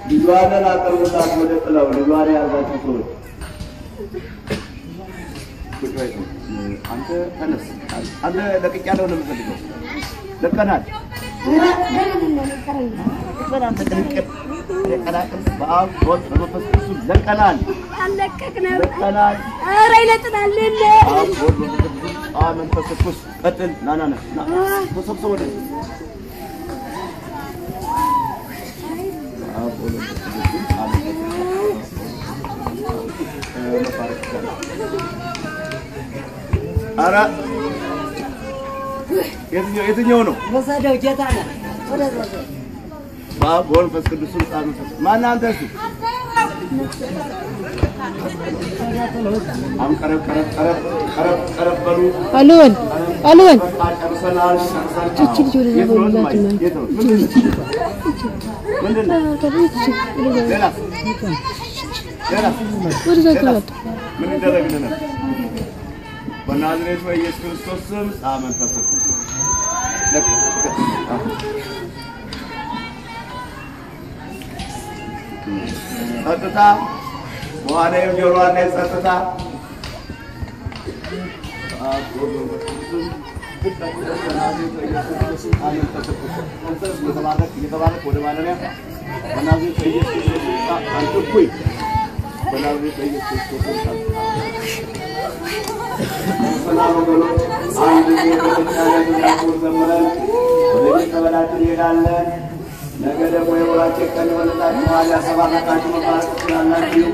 ልጇንን አቅርቡላት ወደ ጥለው ልጇን የያዛችሁ ሰዎች ቁጭ በይ። አንተ ተነስ። አንተ ለቅቄያለሁ ነው የምፈልገው። ለቀናል። በአብ በወልድ በመንፈስ ቅዱስ ለቀናል አለቀቅንም። ለቀናል። ኧረ ይለጥናል። በአብ በወልድ በመንፈስ ቅዱስ አብ መንፈስ ቅዱስ ቀጥል። ና ና ና ና ተሰብሰብ ወደዚህ። በአብ በወልድ በመንፈስ ቅዱስ አብ መንፈስ ቅዱስ መባረክ ይቻላል። ኧረ የትኛው ነው? ወሰደው ጌታ ነህ። ወደዛ በአብ በወልድ በመንፈስ ቅዱስ አብ መንፈስ ማነህ አንተ? እሱ አሁን ቀረብ ቀረብ ቀረብ ቀረብ ቀረብ በሉ። አልወል አልወል ጨርሰናል ጨርሰናል። እቺ ልጅ ወደዛ የት ነው በሉላት እማዬ? የት ነው? ምንድን ነው? ሌላስ? ሌላስ? ወደዛ ሌላስ? ተወጥ ምን ይደረግልናል? በናዝሬቱ በኢየሱስ ክርስቶስ ስም አብ መንፈስ ቅዱስ ለቅ ጸጥታ በኋላ ጆሮዋን ላይ ጸጥታ። በአብ በወልድ በመንፈስ ቅዱስ በናዝሬቱ በኢየሱስ ክርስቶስ አብ መንፈስ ቅዱስ መንፈስ እየተባረክ እየተባረክ ወደ ማደሪያ በናዝሬቱ በኢየሱስ ክርስቶስ አንተ እኩይ በናዝሬቱ በኢየሱስ ክርስቶስ ሰላም ወገኖች፣ አንድ ጊዜ በተቻለ መዝሙር ዘምረን ወደ ቤተ ጸበላችን እንሄዳለን። ነገ ደግሞ የወራቼ ቀን ይሆንላችኋል። ያሰባረካችሁ መባረክ ትችላላችሁ።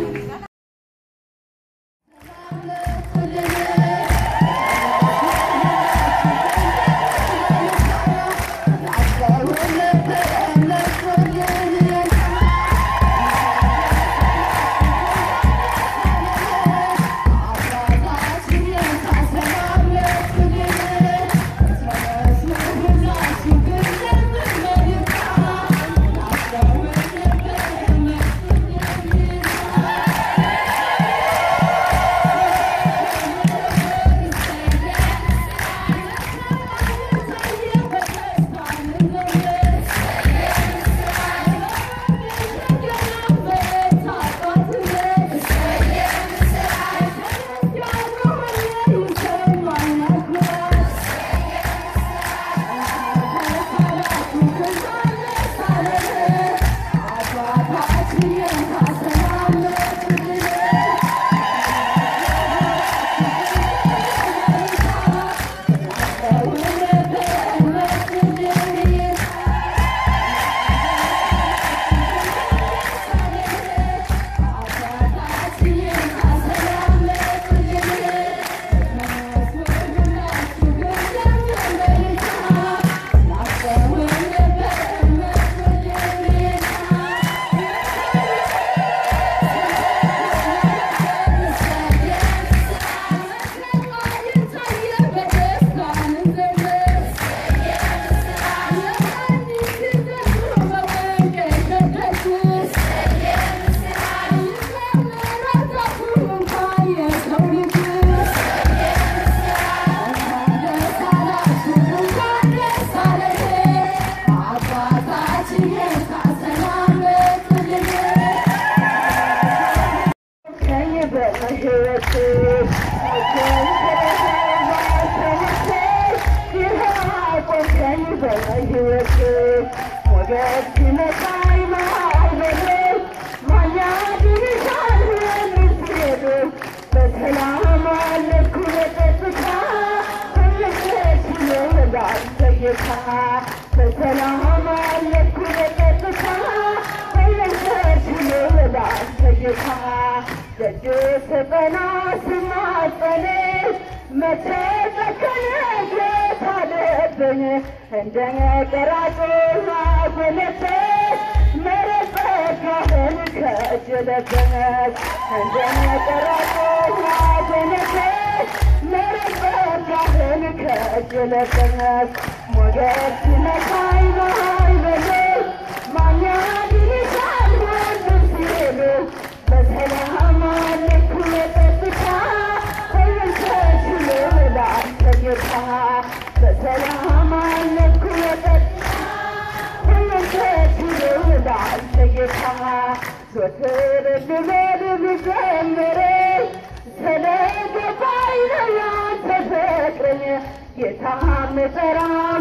ጌታ ምጠራ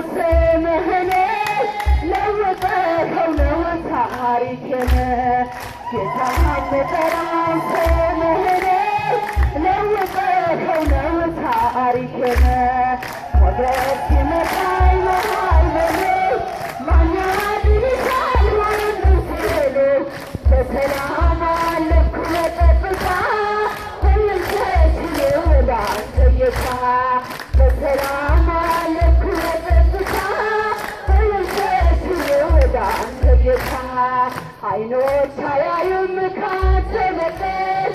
ስምህን ለውጠኸው ነው ታሪኬን ጌታ ምጠራው ስምህን ለውጠኸው ነው ታሪኬን ሞገድ ሲመታኝ መሃል ማን ያድንሻል ሁሉ ሲሉ በሰላም አለፍኩ በጸጥታ ሁሉም ተችሎ ወደ አንተ ጌታ በሰላም አለፍኩ በጸጥታ ሁሉም ተችሎ ወደ አንተ ጌታ አይኖች አያዩም ካንተ በቀር።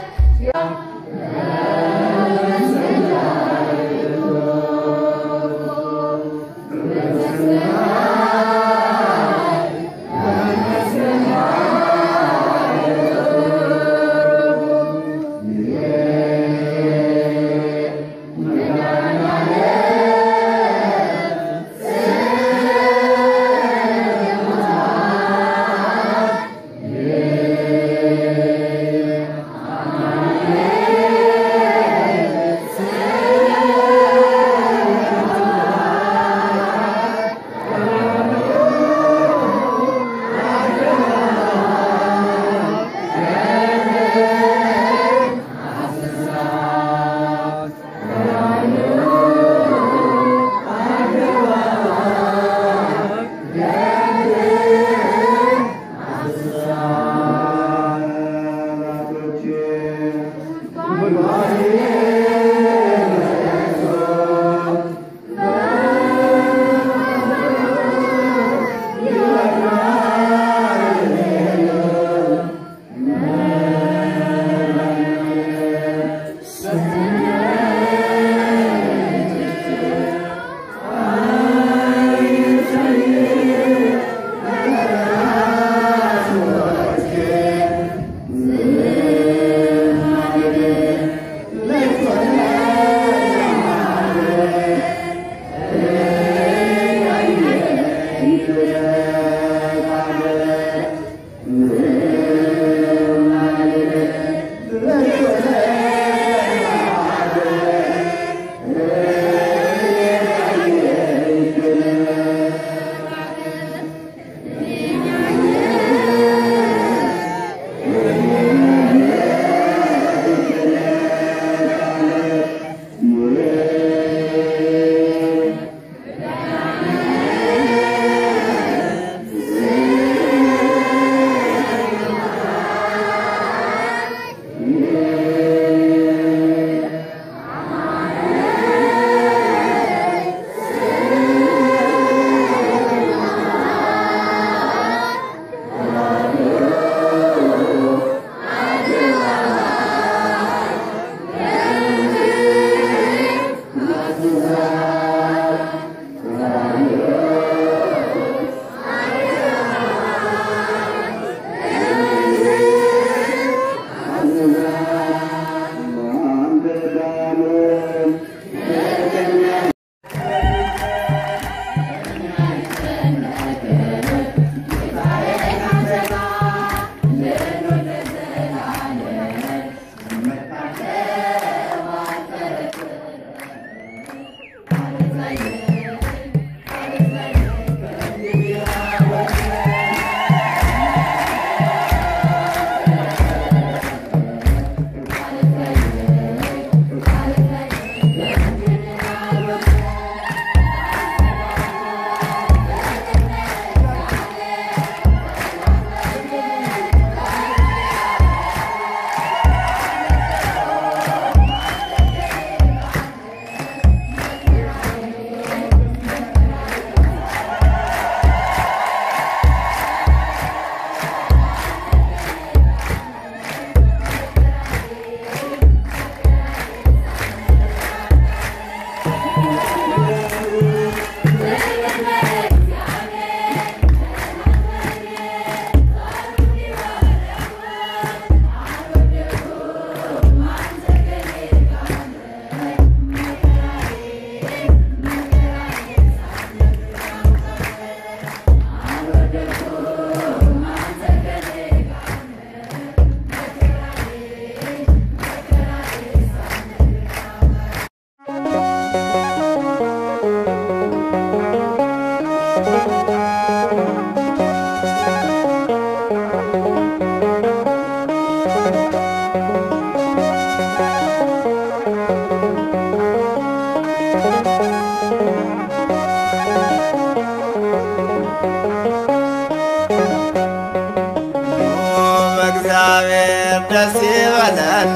ደስ ይበለን፣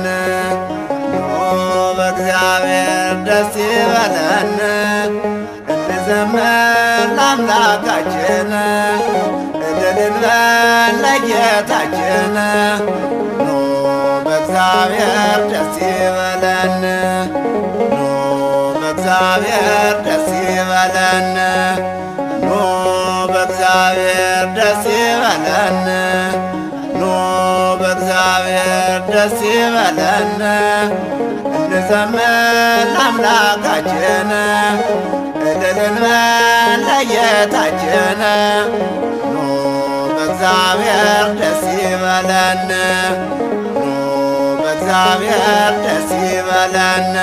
ኑ በእግዚአብሔር ደስ ይበለን፣ እንዘምር ለአምላካችን፣ እልል እንበል ለጌታችን። ኑ በእግዚአብሔር ደስ ይበለን፣ ኑ በእግዚአብሔር ደስ ይበለን፣ ኑ በእግዚአብሔር ደስ ይበለን፣ ኑ በእግዚአብሔር ደስ ይበለን፣ እንዘምር ለአምላካችን፣ እልል እንበል ለጌታችን። ኑ በእግዚአብሔር ደስ ይበለን፣ ኑ በእግዚአብሔር ደስ ይበለን።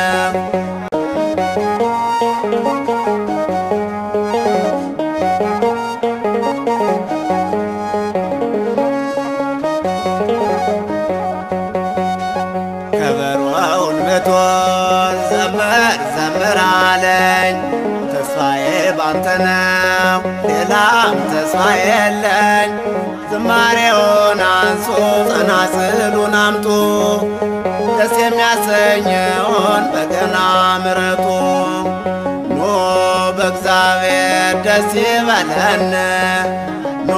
ከበሮውን መቶ ዘምር ዘምር አለኝ፣ ተስፋዬ ባንተ ነው ሌላም ተስፋ የለኝ። ዝማሬውን አንሱ ጸናጽሉን አምጡ፣ ደስ የሚያሰኘውን በገና ምረጡ። ኑ በእግዚአብሔር ደስ ይበለን፣ ኑ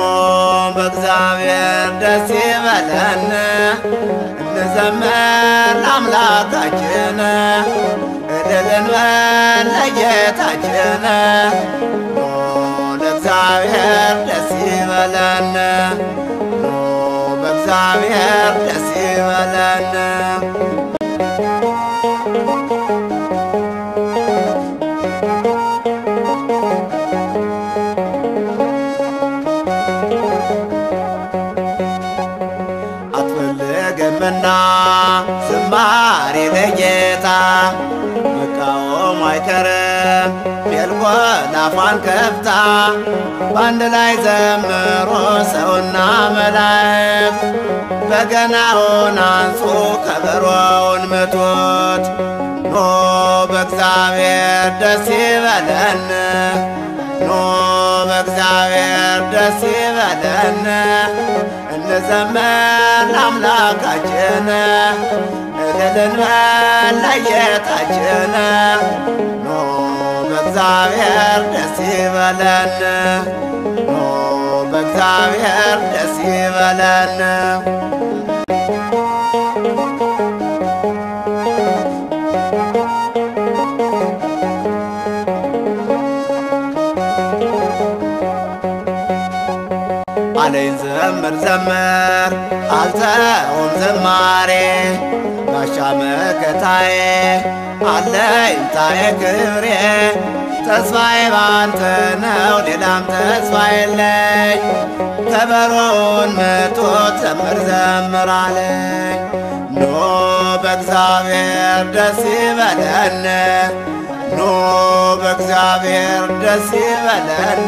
በእግዚአብሔር ደስ ይበለን፣ እንዘምር ለአምላካችን፣ እልል እንበል ለጌታችን። ኑ ለእግዚአብሔር ደስ ይበለን፣ ኑ በእግዚአብሔር ደስ ይበለን። አትፈልግምና ዝማሬ ለጌታ፣ መቃወሙ አይቀርም ሜልኮል አፏን ከፍታ። በአንድ ላይ ዘምሮ ሰውና መላእክት፣ በገናውን አንሱ ከበሮውን ምቱት። ኑ በእግዚአብሔር ደስ ይበለን፣ ኑ በእግዚአብሔር ደስ ይበለን፣ እንዘምር ለአምላካችን፣ እልል እንበል ለጌታችን። ኑ በእግዚአብሔር ደስ ይበለን፣ ኑ በእግዚአብሔር ደስ ይበለን። አለኝ ዘምር ዘምር አልተውም ዝማሬ፣ ጋሻ መከታዬ አለኝታዬ ክብሬ፣ ተስፋዬ ባንተ ነው ሌላም ተስፋ የለኝ። ከበሮውን ምቱት ዘምር ዘምር አለኝ። ኑ በእግዚአብሔር ደስ ይበለን፣ ኑ በእግዚአብሔር ደስ ይበለን፣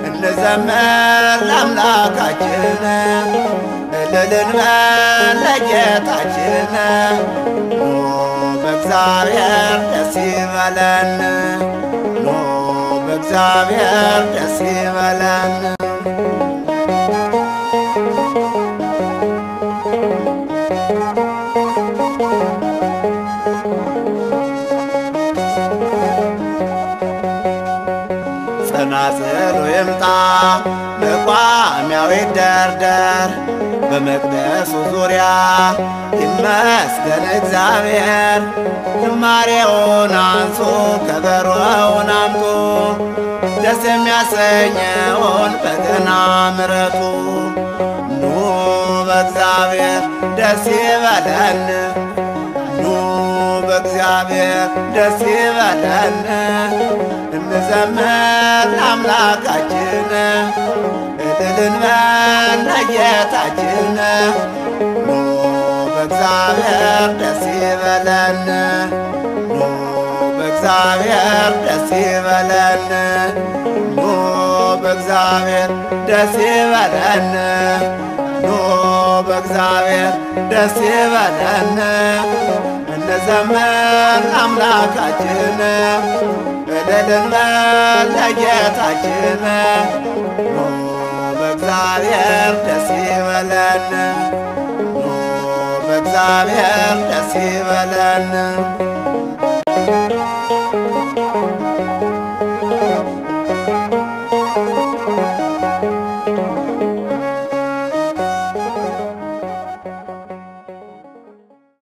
እንዘምር ለአምላካችን፣ እልል እንበል ለጌታችን። ኑ በእግዚአብሔር ደስ ይበለን፣ ኑ በእግዚአብሔር ደስ ይበለን። ጸናጽሉ ይምጣ መቋሚያው ይደርደር፣ በመቅደሱ ዙሪያ ይመስገን እግዚአብሔር። ዝማሬውን አንሱ ከበሮውን አምጡ፣ ደስ የሚያሰኘውን በገና ምረጡ። ኑ በእግዚአብሔር ደስ ይበለን፣ ኑ በእግዚአብሔር ደስ ይበለን፣ እንዘምር ለአምላካችን፣ እልል እንበል ለጌታችን። ኑ በእግዚአብሔር ደስ ይበለን፣ ኑ በእግዚአብሔር ደስ ይበለን፣ ኑ በእግዚአብሔር ደስ ይበለን፣ ኑ በእግዚአብሔር ደስ ይበለን፣ እንዘምር አምላካችን፣ እልል እንበል ለጌታችን። ኑ በእግዚአብሔር ደስ ይበለን፣ ኑ በእግዚአብሔር ደስ ይበለን።